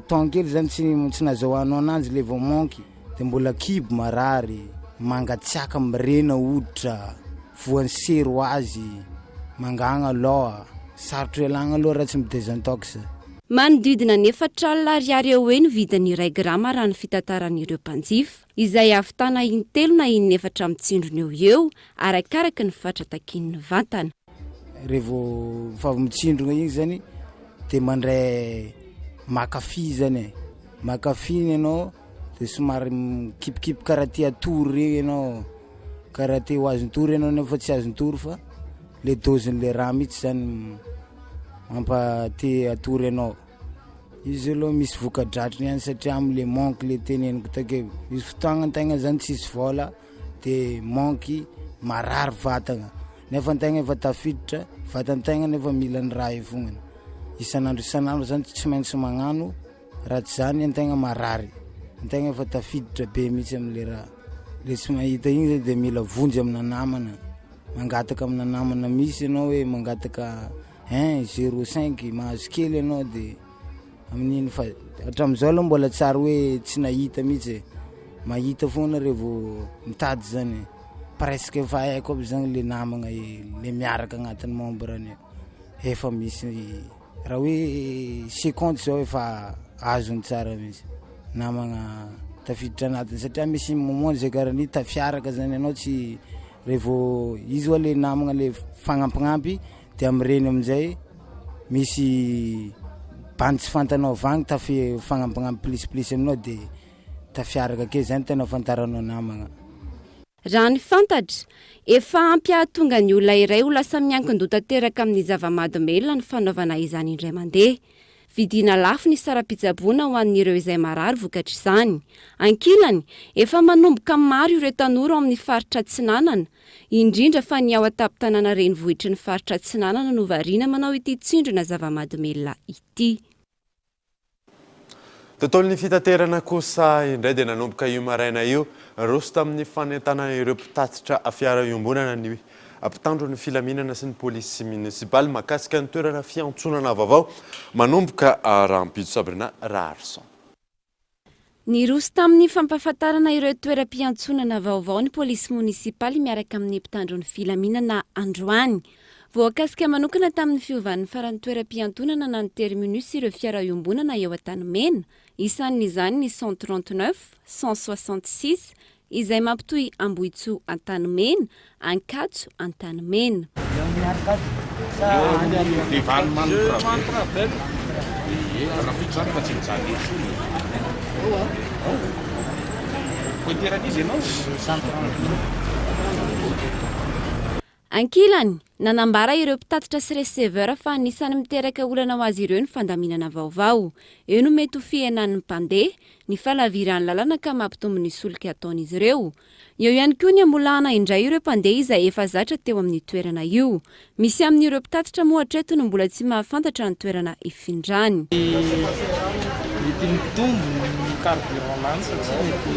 S13: temps kely zany tsy tsy nazahoanao ananjy le vao manque de mbola kibo marary, mangatsiaka mirena hoditra, voan'ny sery ho azy, mangagna loha, sarotro ialagna aloha raha tsy mi-desintox.
S9: Manodidina ny 40 ariary eo ho eo ny vidin'ny iray grama raha ny fitantaran'ireo mpanjifa, izay ahavitana intelo na inefatra mitsindrona eo ho eo, arakaraka ny fatra takian'ny vatana.
S13: Revo fa avy mitsindrona igny zany de mandray maka fy zany e, maka fy igny ianao de somary mikipikipy karaha te hatory regny ianao, karaha te ho azon-tory ianao nefa tsy azon-tory fa le dose-n'le raha mihitsy zany mampa te hatory anao. Izy aloha misy voka-dratriny ihany satria am'le manque le teneniko takeo, misy fotoagna an-tegna zany tsisy vôla de manque marary vatagna nefa an-tegna efa tafiditra, vatan-tegna nefa mila ny raha io fognany, isan'andro isan'andro zany tsy maintsy magnano raha tsy zany an-tegna marary, an-tegna efa tafiditra be mihitsy am'le raha, le tsy mahita igny zany de mila vonjy amina namana, mangataka amina namana misy ianao hoe mangataka un zero cinq mahazo kely ianao de amin'iny fa hatramin'izao aloha mbola tsy ary hoe tsy nahita mihitsy e, mahita foana revo mitady zany e, presque efa haiko aby zany le namagna le miaraka agnatin'ny membre-ny efa misy raha hoe cinquante zao efa azony tsara mihitsy namagna tafiditra anatiny satria misy moment zay karaha ny tafiaraka zany ianao tsy revo izy oa le namagna le fagnampignampy de am'ireny amin'izay misy bandy tsy fantanao avy agny tafi- fagnampignampy plus plus aminao de tafiaraka ake zany tena ahafantaranao namagna.
S9: Raha ny fantatra, efa ampy hahatonga ny olona iray ho lasa miankin-doha tanteraka amin'ny zava-mahadomelina ny fanaovana izany indray mandeha. Vidiana lafo ny saram-pitsaboana ho an'ireo izay marary vokatr'izany. Ankilany, efa manomboka maro ireo tanora ao amin'ny faritra Atsinanana, indrindra fa ny ao an-tampon-tanàna renivohitry ny faritra Atsinanana no variana manao ity tsindrona zava-mahadomelina ity.
S5: Tontolon'ny fitaterana kosa indray dia nanomboka io maraina io, roso tamin'ny fanentanana ireo mpitatitra fiara iombonana ny mpitandro ny filaminana sy ny polisy monisipaly mahakasika ny toerana fiantsonana vaovao manomboka rahampitso. Sabrina Raharison.
S9: Niroso tamin'ny fampahafantarana ireo toeram-piantsonana vaovao ny polisy monisipaly miaraka amin'ny mpitandro ny filaminana androany. Voakasika manokana tamin'ny fiovan'ny faran'ny toeram-piantonana na ny terminus ireo fiara iombonana eo Antanimena, isan'izany ny 139, 166, izay mampitohy Ambohitsoa Antanimena, Ankatso Antanimena. Ankilany, nanambara ireo mpitatitra sy receveur fa anisan'ny miteraka olana ho azy ireo ny fandaminana vaovao. Eo no mety ho fihenan'ny mpandeha, ny fahalaviran'ny lalana ka mampitombo ny solika ataon'izy ireo. Eo ihany koa ny hamolahana indray ireo mpandeha izay efa zatra teo amin'io toerana io. Misy amin'ireo mpitatitra moa hatreto no mbola tsy mahafantatra ny toerana hifindrany.
S8: Mety mitombo ny carburant lany satria mety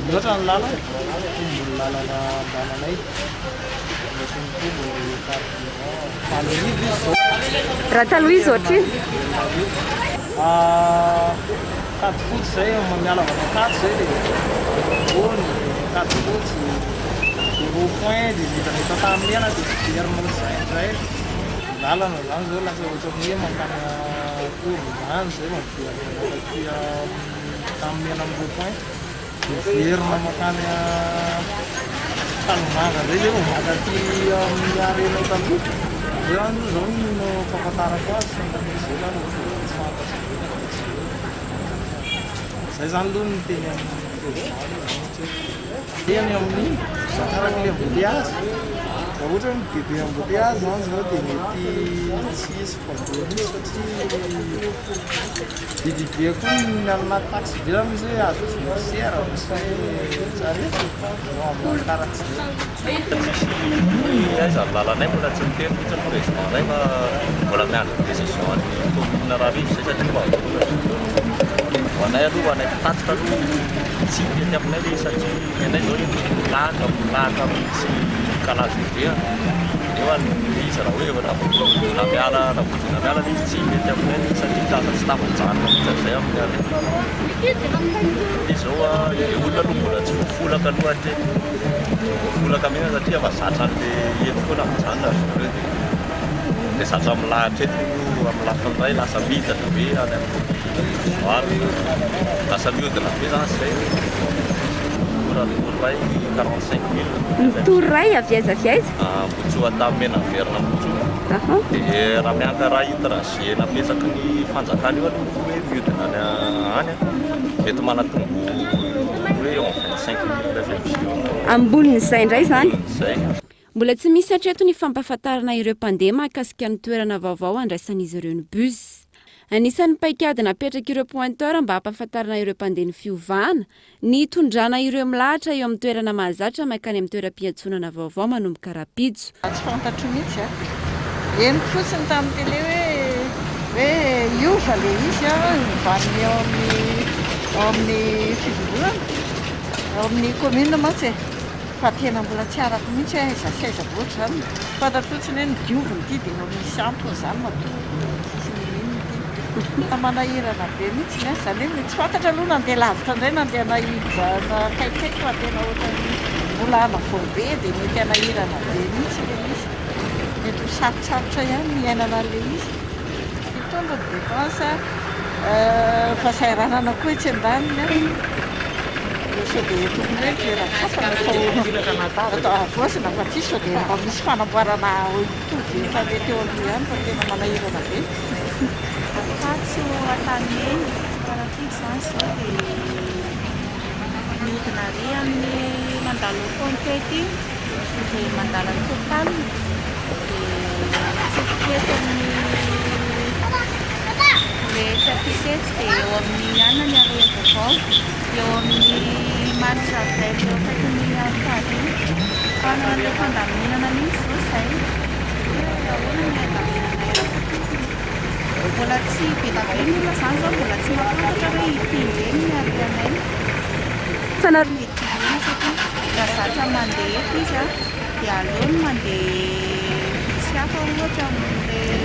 S8: mihoatra ny lalana, mitombo ny lalana andehananay, mety mitombo ny carburant, 8000 izy izao.
S9: Raha taloha izy ohatrino?
S8: Ankadifotsy zay, miala avy any Ankatso zay dia ambony, Ankadifotsy, dia rond point dia midina eto Antanimena dia miverina ohatr'izay indray. Lalana zany zao lasa ohatran'ny hoe mankany Ankorondrano zay vao miverina mankaty Antanimena amin'ny rond point, miverina mankany Tanimanga indray zay vao mankaty amin'ny Arena taloha. Zay zany aloha zao no fahafantarako azy fa ny zay zany mbola tsy fantatro be na dia tsy hoe Zay zany aloha no teny amin'ny président aloha zany hatreto. Teny amin'ny araky le embouteillage, raha ohatra hoe bebe embouteillage zany zao dia mety tsy hisy mpandeha mihitsy satria be dia be koa ny any anaty taxi be zany misy hoe adversaire, misy hoe tsy arety e, karaha zay.
S14: Tsisy aiza ny lalanay mbola tsy niteny mihitsy ny président nay fa mbola miandry ny décision an'ny commune Rarivo zay satria mba vola ry zareo no ho anay aloha ho anay mpitatitra aloha tsy mety aminay le izy satria ny anay zao eto milahatra milahatra mihitsy kalaza be a nefa le izy raha hoe raha vao dona miala raha vao dona miala le izy tsy mety aminay mihitsy satria lasa tsy tafajanona mihitsy an'izay amin'ny arena Izao a, ireo olona aloha mbola tsy voafolaka aloha hatreto. Tsy voafolaka mihitsy satria efa zatra an'le eto foana mijanona ry zareo dia. Dia zatra milahatra eto amin'ny lafiny iray lasa midina be any amin'ny voaloana. Lasa mihodina be zany izay. Mora ny tour iray 45 mille.
S9: Ny tour iray avy aiza avy aiza?
S14: Ambohitsoa Antanimena miverina Ambohitsoa. Dia raha miankara io trajet napetraky ny fanjakana io aloha hoe mihodina any any mety manatombo hoe en 25 mille avy eo.
S9: Ambonin'izay indray izany?
S14: Ambonin'izay.
S9: Mbola tsy misy hatreto ny fampahafantarana ireo mpandeha mahakasika ny toerana vaovao handraisan'izy ireo ny bus. Anisan'ny paikady napetrak'ireo pointeur mba hampahafantarana ireo mpandeha ny fiovana, ny hitondrana ireo milahatra eo amin'ny toerana mahazatra mankany amin'ny toeram-piantsonana vaovao manomboka rahampitso.
S15: Tsy fantatro mihitsy a! Henoko fotsiny tamin'ny télé hoe hoe hiova ilay izy a, hovan'ny ao amin'ny ao amin'ny fivondronana, ao amin'ny commune mantsy e! Fa tena mbola tsy arako mihitsy hoe aiza sy aiza loatra izany. Fantatro fotsiny hoe nodiovina ity dia efa misy antony izany matoa tsisy n'inon'inona ity. Tena manahirana be mihitsy an! Izany hoe tsy fantatra aloha na andeha lavitra indray na andeha hanahirana akaikikaiky fa tena ohatran'ny mbola hanavao be dia mety hanahirana be mihitsy ilay izy. Mety ho sarotsarotra ihany ny hiainana an'ilay izy. Hitombo ny dépense, fahasahiranana koa etsy andaniny an. Sao dia tokony hoe toeran-kafa no atao atao havaozina fa tsy sao dia mba misy fanamboarana mitovy efa le teo aloha ihany fa tena manahirana be.
S16: Ankatso Antanimena, Parafidy izany izao dia mihodina ary amin'ny mandalo Ponte ity dia mandalo an'i Total dia mitsofoka eto amin'ny le circuit etsy dia eo amin'ny anona ny arrêt vaovao eo amin'ny Many Travel eo akaikin'ny Arcade io. Hanana an'ilay fandaminana mihitsy izao izay hoe ahoana ny handaminanay azy satria mbola tsy be dia be ny olona izany izao mbola tsy mahafantatra hoe ity indray ny alehanay. Mety hihena satria raha zatra mandeha eto izy dia aleony mandeha bus hafa ohatra amin'ilay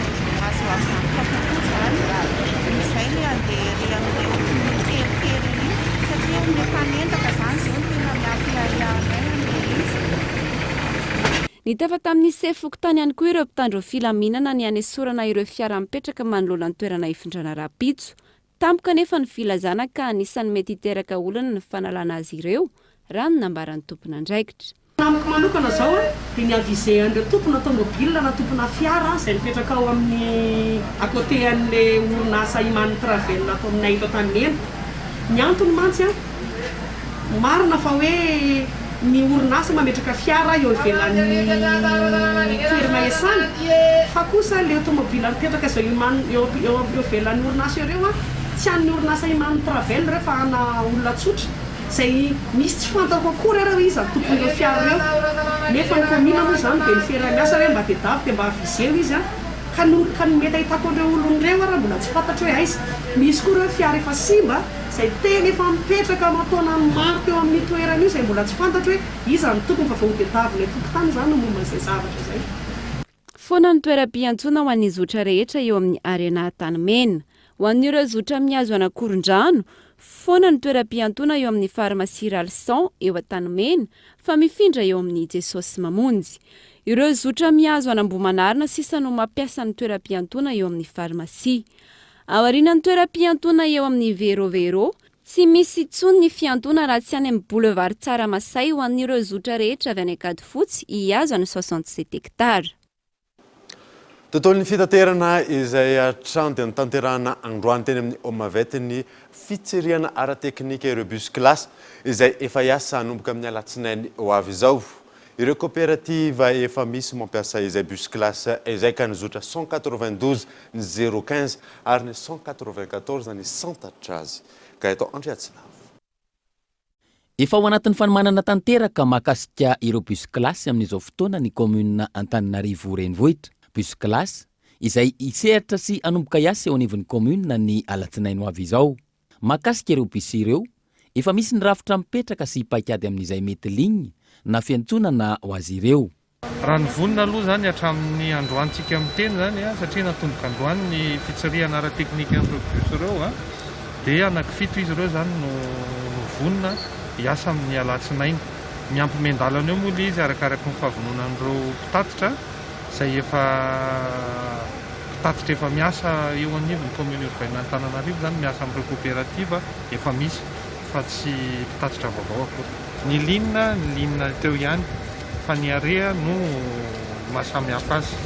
S16: azoazo antoka kokoa izany noho izay ilay handeha ery amin'ilay ohatran'ny teritery ery satria amin'ilay mpanendaka izany izao no tena miampiahiahy anay amin'ilay izy.
S9: Nitafa tamin'ny sefo fokontany ihany koa ireo mpitandro filaminana ny hanesorana ireo fiara mipetraka manoloana ny toerana hifindrana rahampitso. Tampoka anefa ny filazana ka anisan'ny mety hiteraka olana ny fanalana azy ireo, raha ny nambaran'ny tompon'andraikitra.
S17: Amiko manokana izao dia ny aviser an'ireo tompona tomobile na tompona fiara izay mipetraka ao amin'ny à côté an'ilay orinasa Imani Travel ato aminay eto Antanimena. Ny antony mantsy an, marina fa hoe ny orinasa mametraka fiara eo ivelan'ny toerana iasany fa kosa ilay tomobile mipetraka izay Imani eo eo ivelan'ny orinasa ireo an, tsy an'ny orinasa Imani Travel ireo fa ana olona tsotra. Izay misy tsy fantako akory ary hoe iza ny tompon'ireo fiara ireo. Nefa ny kaomina moa izany dia ny fiaraha-miasa hoe mba tedavo dia mba aviseo izy an. Ka ny ka ny mety ahitako an'ireo olona ireo ary mbola tsy fantatro hoe aiza. Misy koa ireo fiara efa simba izay tena efa mipetraka aman-taonany maro teo amin'io toerana io izay mbola tsy fantatro hoe iza ny tompony fa vao hotediavinay fokontany izany ny momba an'izay zavatra izay.
S9: Foana ny toeram-piantsoana ho an'ny zotra rehetra eo amin'ny Arena Antanimena. Ho an'ireo zotra mihazo an'Ankorondrano, foana ny toeram-piantoana eo amin'ny Farmasia Ralison eo Antanimena fa mifindra eo amin'ny Jesosy Mamonjy. Ireo zotra mihazo an'Ambohimanarina sisa no mampiasa ny toeram-piantoana eo amin'ny Farmasia. Aorianan'ny toeram-piantoana eo amin'ny Vero Vero, Tsy misy intsony ny fiantoana raha tsy any amin'ny Boulevard Tsaramasay ho an'ireo zotra rehetra avy any Ankadifotsy hihazo an'i 67 hectares.
S5: Tontolon'ny fitaterana izay hatrany dia notanterahina androany teny amin'ny Omavet ny fitsirihana ara-teknika ireo bus class izay efa hiasa hanomboka amin'ny alatsinainy ho avy izao. Ireo koperativa efa misy mampiasa izay bus class izay ka ny zotra 192, ny 015 ary ny 194 ny santatra azy. Gaëtan Andriatsinavo.
S18: Efa ao anatin'ny fanomanana tanteraka mahakasika ireo bus class amin'izao fotoana ny kaominina Antananarivo Renivohitra. Bus class izay hisehatra sy hanomboka hiasa eo anivon'ny kaominina ny alatsinainy ho avy izao. Mahakasika ireo bus ireo, efa misy ny rafitra mipetraka sy paikady amin'izay mety ligne na fiantsonana ho azy ireo.
S19: Raha ny vonona aloha izany hatramin'ny androantsika miteny izany satria natomboka androany ny fitsirihana ara-teknika an'ireo bus ireo dia anankifito izy ireo izany no no vonona hiasa amin'ny alatsinainy. Miampy miandalana eo moa ilay izy arakaraky ny fahavononan'ireo mpitatitra. izay efa mpitatitra efa miasa eo anivon'ny commune urbaine Antananarivo izany miasa amin'ireo coopérative efa misy fa tsy mpitatitra vaovao akory. Ny ligne, ny ligne teo ihany fa ny arrêt no maha samy hafa azy.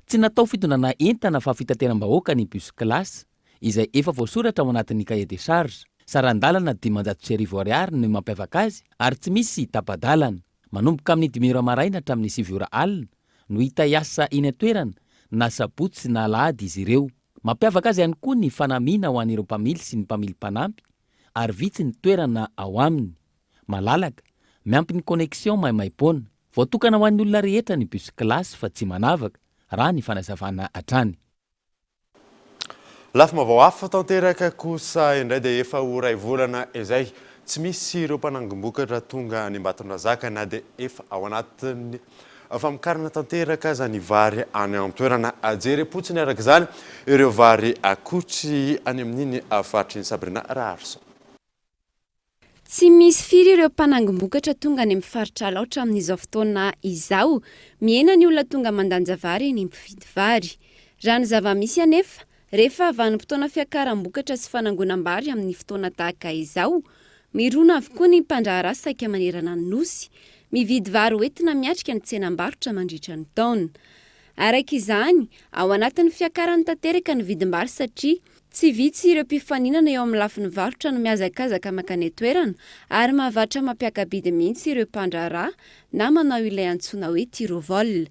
S18: Tsy natao fitondrana entana fa fitateram-bahoaka ny bus class izay efa voasoratra ao anatin'ny cahier des charges. Saran-dalana 1500 ariary no mampiavaka azy ary tsy misy tapa-dalana. Manomboka amin'ny dimy ora maraina hatramin'ny sivy ora alina no hita hiasa eny an-toerana na sabotsy na alahady izy ireo. Mampiavaka azy ihany koa ny fanamiana ho an'ireo mpamily sy ny mpamily mpanampy ary vitsy ny toerana ao aminy. Malalaka, miampy ny connexion maimaimpoana. Voatokana ho an'ny olona rehetra ny bus class fa tsy manavaka, raha ny fanazavana hatrany.
S5: Lafim-baovao hafa tanteraka kosa indray dia efa ho iray volana izay tsy misy ireo mpanangom-bokatra tonga any Ambatondrazaka na dia efa ao anatin'ny famokarana tanteraka aza ny vary any an-toerana. Jerem-potsiny araka izany ireo vary akotry any amin'iny faritra iny. Sabrina Raharison.
S9: Tsy misy firy ireo mpanangom-bokatra tonga any amin'ny faritra Alaotra amin'izao fotoana izao. Mihena ny olona tonga mandanja vary eny mpividy vary. Raha ny zava-misy anefa, rehefa vanim-potoana fiakaram-bokatra sy fanangonam-bary amin'ny fotoana tahaka izao, mirona avokoa ny mpandraharaha saika manerana ny Nosy, mividy vary hoentina miatrika ny tsenam-barotra mandritra ny taona. Araka izany, ao anatin'ny fiakarany tanteraka ny vidim-bary satria Tsy vitsy ireo mpifaninana eo amin'ny lafiny varotra no mihazakazaka mankany an-toerana ary mahavatra mampiaka-bidy mihitsy ireo mpandraharaha na manao ilay antsoina hoe tir au vol.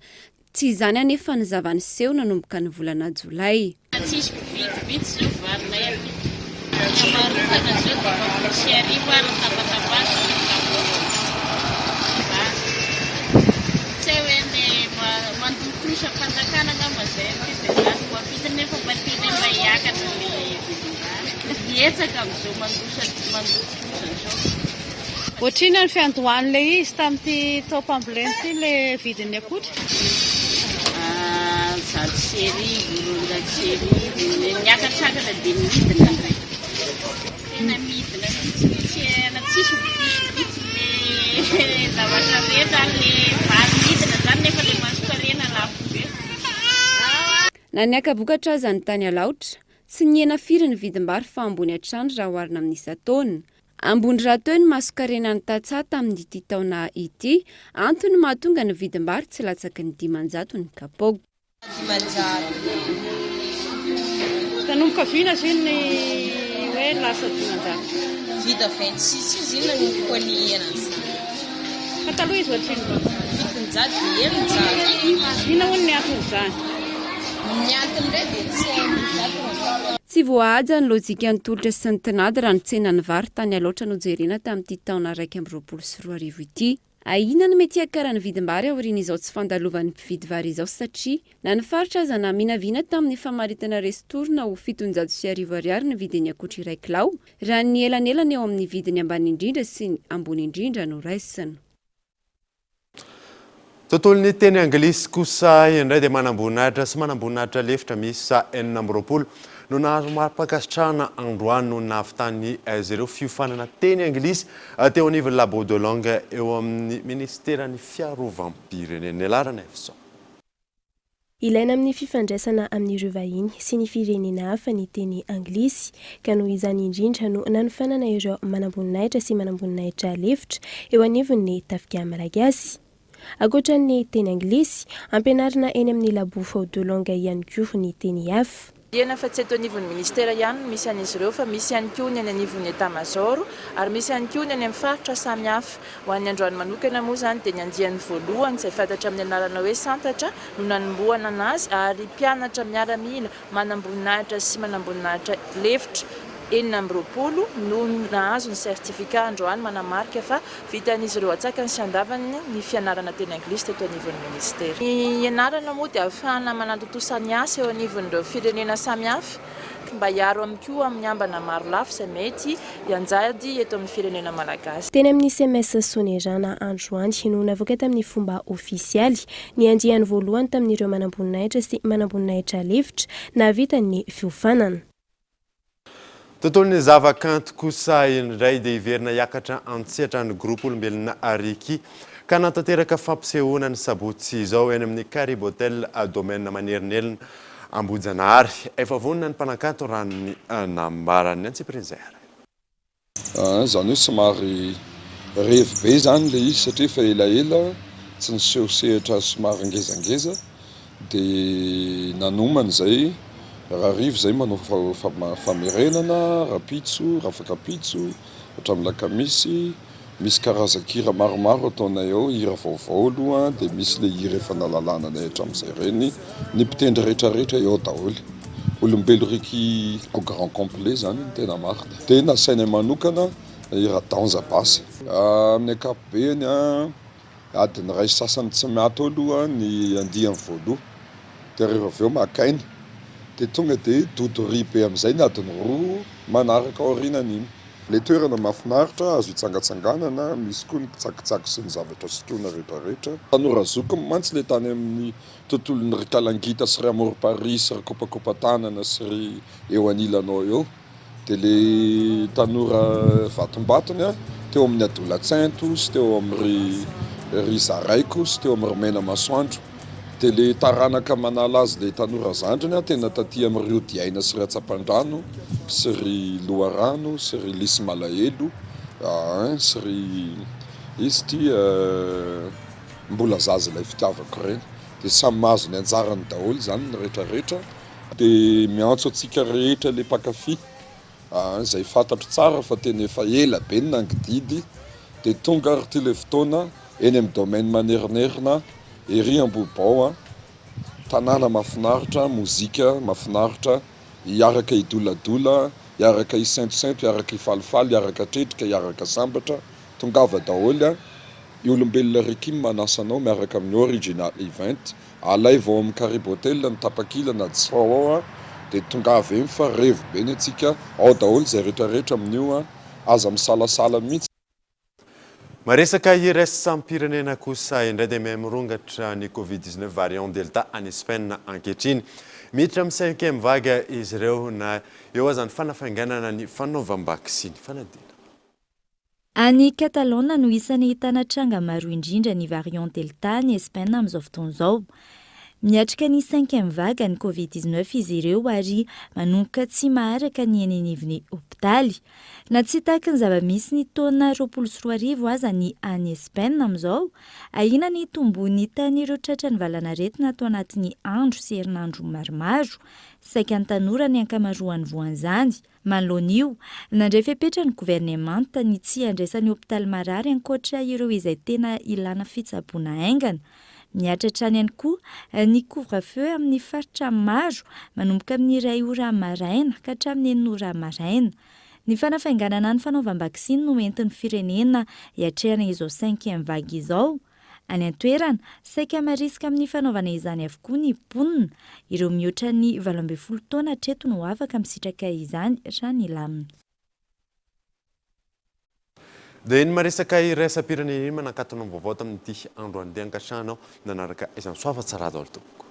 S9: Tsy izany anefa ny zava-niseho nanomboka ny volana jolay.
S1: Tsisy mpividy mihitsy izao varinay aty. Ny hamarotana izao 1050 ary ny tapatapahana izao 50 vary. Tsy hay hoe le mandoa trosa-panjakana angamba izay amin'ity dia izany no mampidina nefa mba tianay mba hiakatra ny vidim-bary. Betsaka amin'izao mandoa mandoa trosa izao.
S11: Ohatrinona ny fiandohan'ilay izy tamin'ity taom-pambolena ity ilay vidin'ny akotry?
S1: 1100, 1200, niakatrakatra dia nidina indray. Tena midina mihitsy ny tsena, tsisy mividy mihitsy le zavatra rehetra ary le vary midina zany nefa le masonkarena lafo be.
S9: Na niaka-bokatra aza ny tany Alaotra, tsy nihena firy ny vidim-bary fa ambony hatrany raha oharina amin'ny isan-taona. Ambony rahateo ny masonkarenan'ny tantsaha tamin'ity taona ity, antony mahatonga ny vidim-bary tsy latsaky ny 500 ny kapoaka.
S1: 500.
S11: Nanomboka vina izy iny ny hoe lasa 500?
S1: Vita 26 izy iny nanomboka nihena an'izany.
S11: Fa taloha izy ohatrinona?
S1: 700 dia 600.
S11: Inona hono ny anton'izany?
S1: Ny antony indray dia tsy hay mihitsy ato.
S9: Tsy voahaja ny lojikan'ny tolotra sy ny tinady raha ny tsenan'ny vary tany Alaotra no jerena tamin'ity taona 2021 ity. Ahiana ny mety hiakaran'ny vidim-bary aorian'izao tsy fandalovan'ny mpividy vary izao satria na ny faritra aza naminavina tamin'ny famaritana ristourne ho 1700 ariary ny vidin'ny akotry iray kilao raha ny elanelana eo amin'ny vidiny ambany indrindra sy ny ambony indrindra no raisina.
S5: Tontolon'ny teny anglisy kosa indray dia manamboninahitra sy manamboninahitra lefitra miisa 26 no nahazo mari-pankasitrahana androany noho ny nahavitan'izy ireo fiofanana teny anglisy teo anivon'ny Labo de langue eo amin'ny minisiteran'ny fiarovam-pirenena. Niala Ranaivoson.
S20: Ilaina amin'ny fifandraisana amin'ireo vahiny sy ny firenena hafa ny teny anglisy, ka noho izany indrindra no nanofanana ireo manamboninahitra sy manamboninahitra lefitra eo anivon'ny tafika malagasy. Ankoatra ny teny anglisy, ampianarina eny amin'ny Labo de langue ihany koa ny teny hafa.
S21: Marihana fa tsy eto anivon'ny minisitera ihany no misy an'izy ireo fa misy ihany koa ny any anivon'ny Etat Major ary misy ihany koa ny any amin'ny faritra samihafa. Ho an'ny androany manokana moa izany dia ny andiany voalohany izay fantatra amin'ny anarana hoe Santatra no nanombohana anazy ary mpianatra miaramila manamboninahitra sy manamboninahitra lefitra 26 no nahazo ny certificat androany manamarika fa vitan'izy ireo antsakany sy andavany ny fianarana teny anglisy teto anivon'ny minisitera. Ny ianarana moa dia ahafahana manatontosa ny asa eo anivon'ireo firenena samihafa mba hiaro ihany koa amin'ny ambana maro lafy izay mety hianjady eto amin'ny firenena malagasy.
S20: Teny amin'ny CMS Soanierana androany no navoaka tamin'ny fomba ofisialy ny andiany voalohany tamin'ireo manamboninahitra sy manamboninahitra lefitra nahavita ny fiofanana.
S5: Tontolon'ny zavakanto kosa indray dia hiverina hiakatra an-tsehatra ny groupe Olombelona Ricky ka hanatanteraka fampisehoana ny sabotsy izao eny amin'ny Karibo Hotel Domaine Manerinelina Ambohijanahary. Efa vonona ny mpanakanto raha ny nambaran'ny antsipirian'izay ary.
S2: Izany hoe somary revy be izany ilay izy satria efa elaela tsy niseho sehatra somary ngezangeza dia nanomana izay, rahariva izay manao famerenana, rahampitso, rahafakampitso, hatramin'ny alakamisy, misy karazan-kira maromaro ataonay ao, hira vaovao aloha dia misy ilay hira efa nalalana anay hatramin'izay ireny, ny mpitendry rehetrarehetra eo daholo. Olombelo Ricky au grand complet zany no tena marina. Dia nasainay manokana i Radanza basy. Amin'ny ankapobeny, adiny iray sy sasany tsy miato eo aloha ny andiany voaloha. Dia rehefa avy eo maka aina. Dia tonga dia dodoria be amin'izay ny adiny roa manaraka aorianan'iny. Ilay toerana mahafinaritra, azo hitsangatsanganana, misy koa ny tsakitsaky sy ny zavatra sotroina rehetrarehetra. Tanora zokiny mantsy ilay tany amin'ny Tontolon'ny ry Kalangita sy ry Amorom-parihy sy ry Kopakopa-tanana sy ry eo anilanao eo. Dia le tanora vatombatony a, teo amin'ny Adolantsento sy teo amin'ny ry ry Zaraiko sy teo amin'ny ry Mena Masoandro. Dia le taranaka manala azy le tanora zandriny a, tena taty amin'ny ry Odiaina sy ry Atsapandrano sy ry Loharano sy ry Lisy Malahelo aa sy ry izy ity Mbola zaza ilay fitiavako ireny. Dia samy mahazo ny anjarany daholo izany ny rehetra rehetra. Dia miantso antsika rehetra ilay mpankafy izay fantatro tsara fa tena efa ela be ny nangididy dia tonga ary ity ilay fotoana eny amin'ny domaine Manerinerina ery Ambohibao an! Tanàna mahafinaritra, mozika mahafinaritra, hiaraka hidoladola, hiaraka hisentosento, hiaraka hifalifaly, hiaraka tretrika, hiaraka sambatra, tongava daholo an! I Olombelona Requiem manasa anao miaraka amin'ny Original Event, alaivo ao amin'ny Karibo Hotel ny tapakila na tsy ao ao an, dia tongava eny fa revo be ny antsika, ao daholo izay rehetra rehetra amin'io an, aza misalasala mihitsy.
S5: Maresaka iraisam-pirenena kosa indray dia miha-mirongatra ny Covid 19 variant Delta any Espaina ankehitriny. Miditra amin'ny cinquième vague izy ireo na eo aza ny fanafainganana ny fanaovam-baksiny. Fanadina.
S3: Any Catalona no isan'ny ahitana tranga maro indrindra ny variant Delta any Espaina amin'izao fotoana izao. Miatrika ny cinquième vague an'ny Covid 19 izy ireo ary manomboka tsy maharaka ny eny anivon'ny hopitaly. Na tsy tahaky ny zava-misy ny taona 2020 aza ny any Espaina amin'izao, ahiana ny hitomboan'ny tahan'ireo tratran'ny valanaretina ato anatin'ny andro sy herinandro maromaro. Saika ny tanora ny ankamaroan'ny voan'izany. Manoloana io, nandray fepetra ny governemanta ny tsy handraisan'ny hopitaly marary ankoatra ireo izay tena ilana fitsaboana haingana. Mihatra hatrany ihany koa ny couvre-feu amin'ny faritra maro manomboka amin'ny iray ora maraina ka hatramin'ny enina ora maraina. Ny fanafainganana ny fanaovam-baksiny no entin'ny firenena hiatrehana izao cinquième vague izao. Any an-toerana, saika marisika amin'ny fanaovana izany avokoa ny mponina. Ireo mihoatra ny 18 taona hatreto no afaka misitraka izany raha ny lamina.
S5: Dia iny maresaka iraisam-pirenena iny manakatona ny vaovao tamin'ity androany ity ankasitrahanao nanaraka izany. Soava tsara daholo tompoko.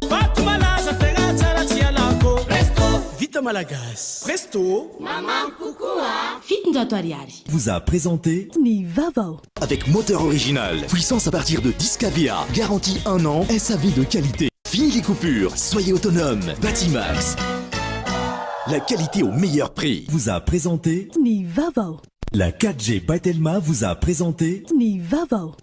S22: Vato malaza tegna tsara tsy ialako. Presto. Vita malagasy. Presto.
S23: Mamamy kokoa. 700 ariary.
S25: Vous a présenté
S23: Ny vaovao.
S25: Avec moteur original, puissance à partir de 10 kVA, garantie 1 an, SAV de qualité. Fini les coupures, soyez autonome. Batimax. La qualité au meilleur prix. Vous a présenté
S23: Ny vaovao.
S25: La 4G by Telma vous a présenté
S23: Ny vaovao.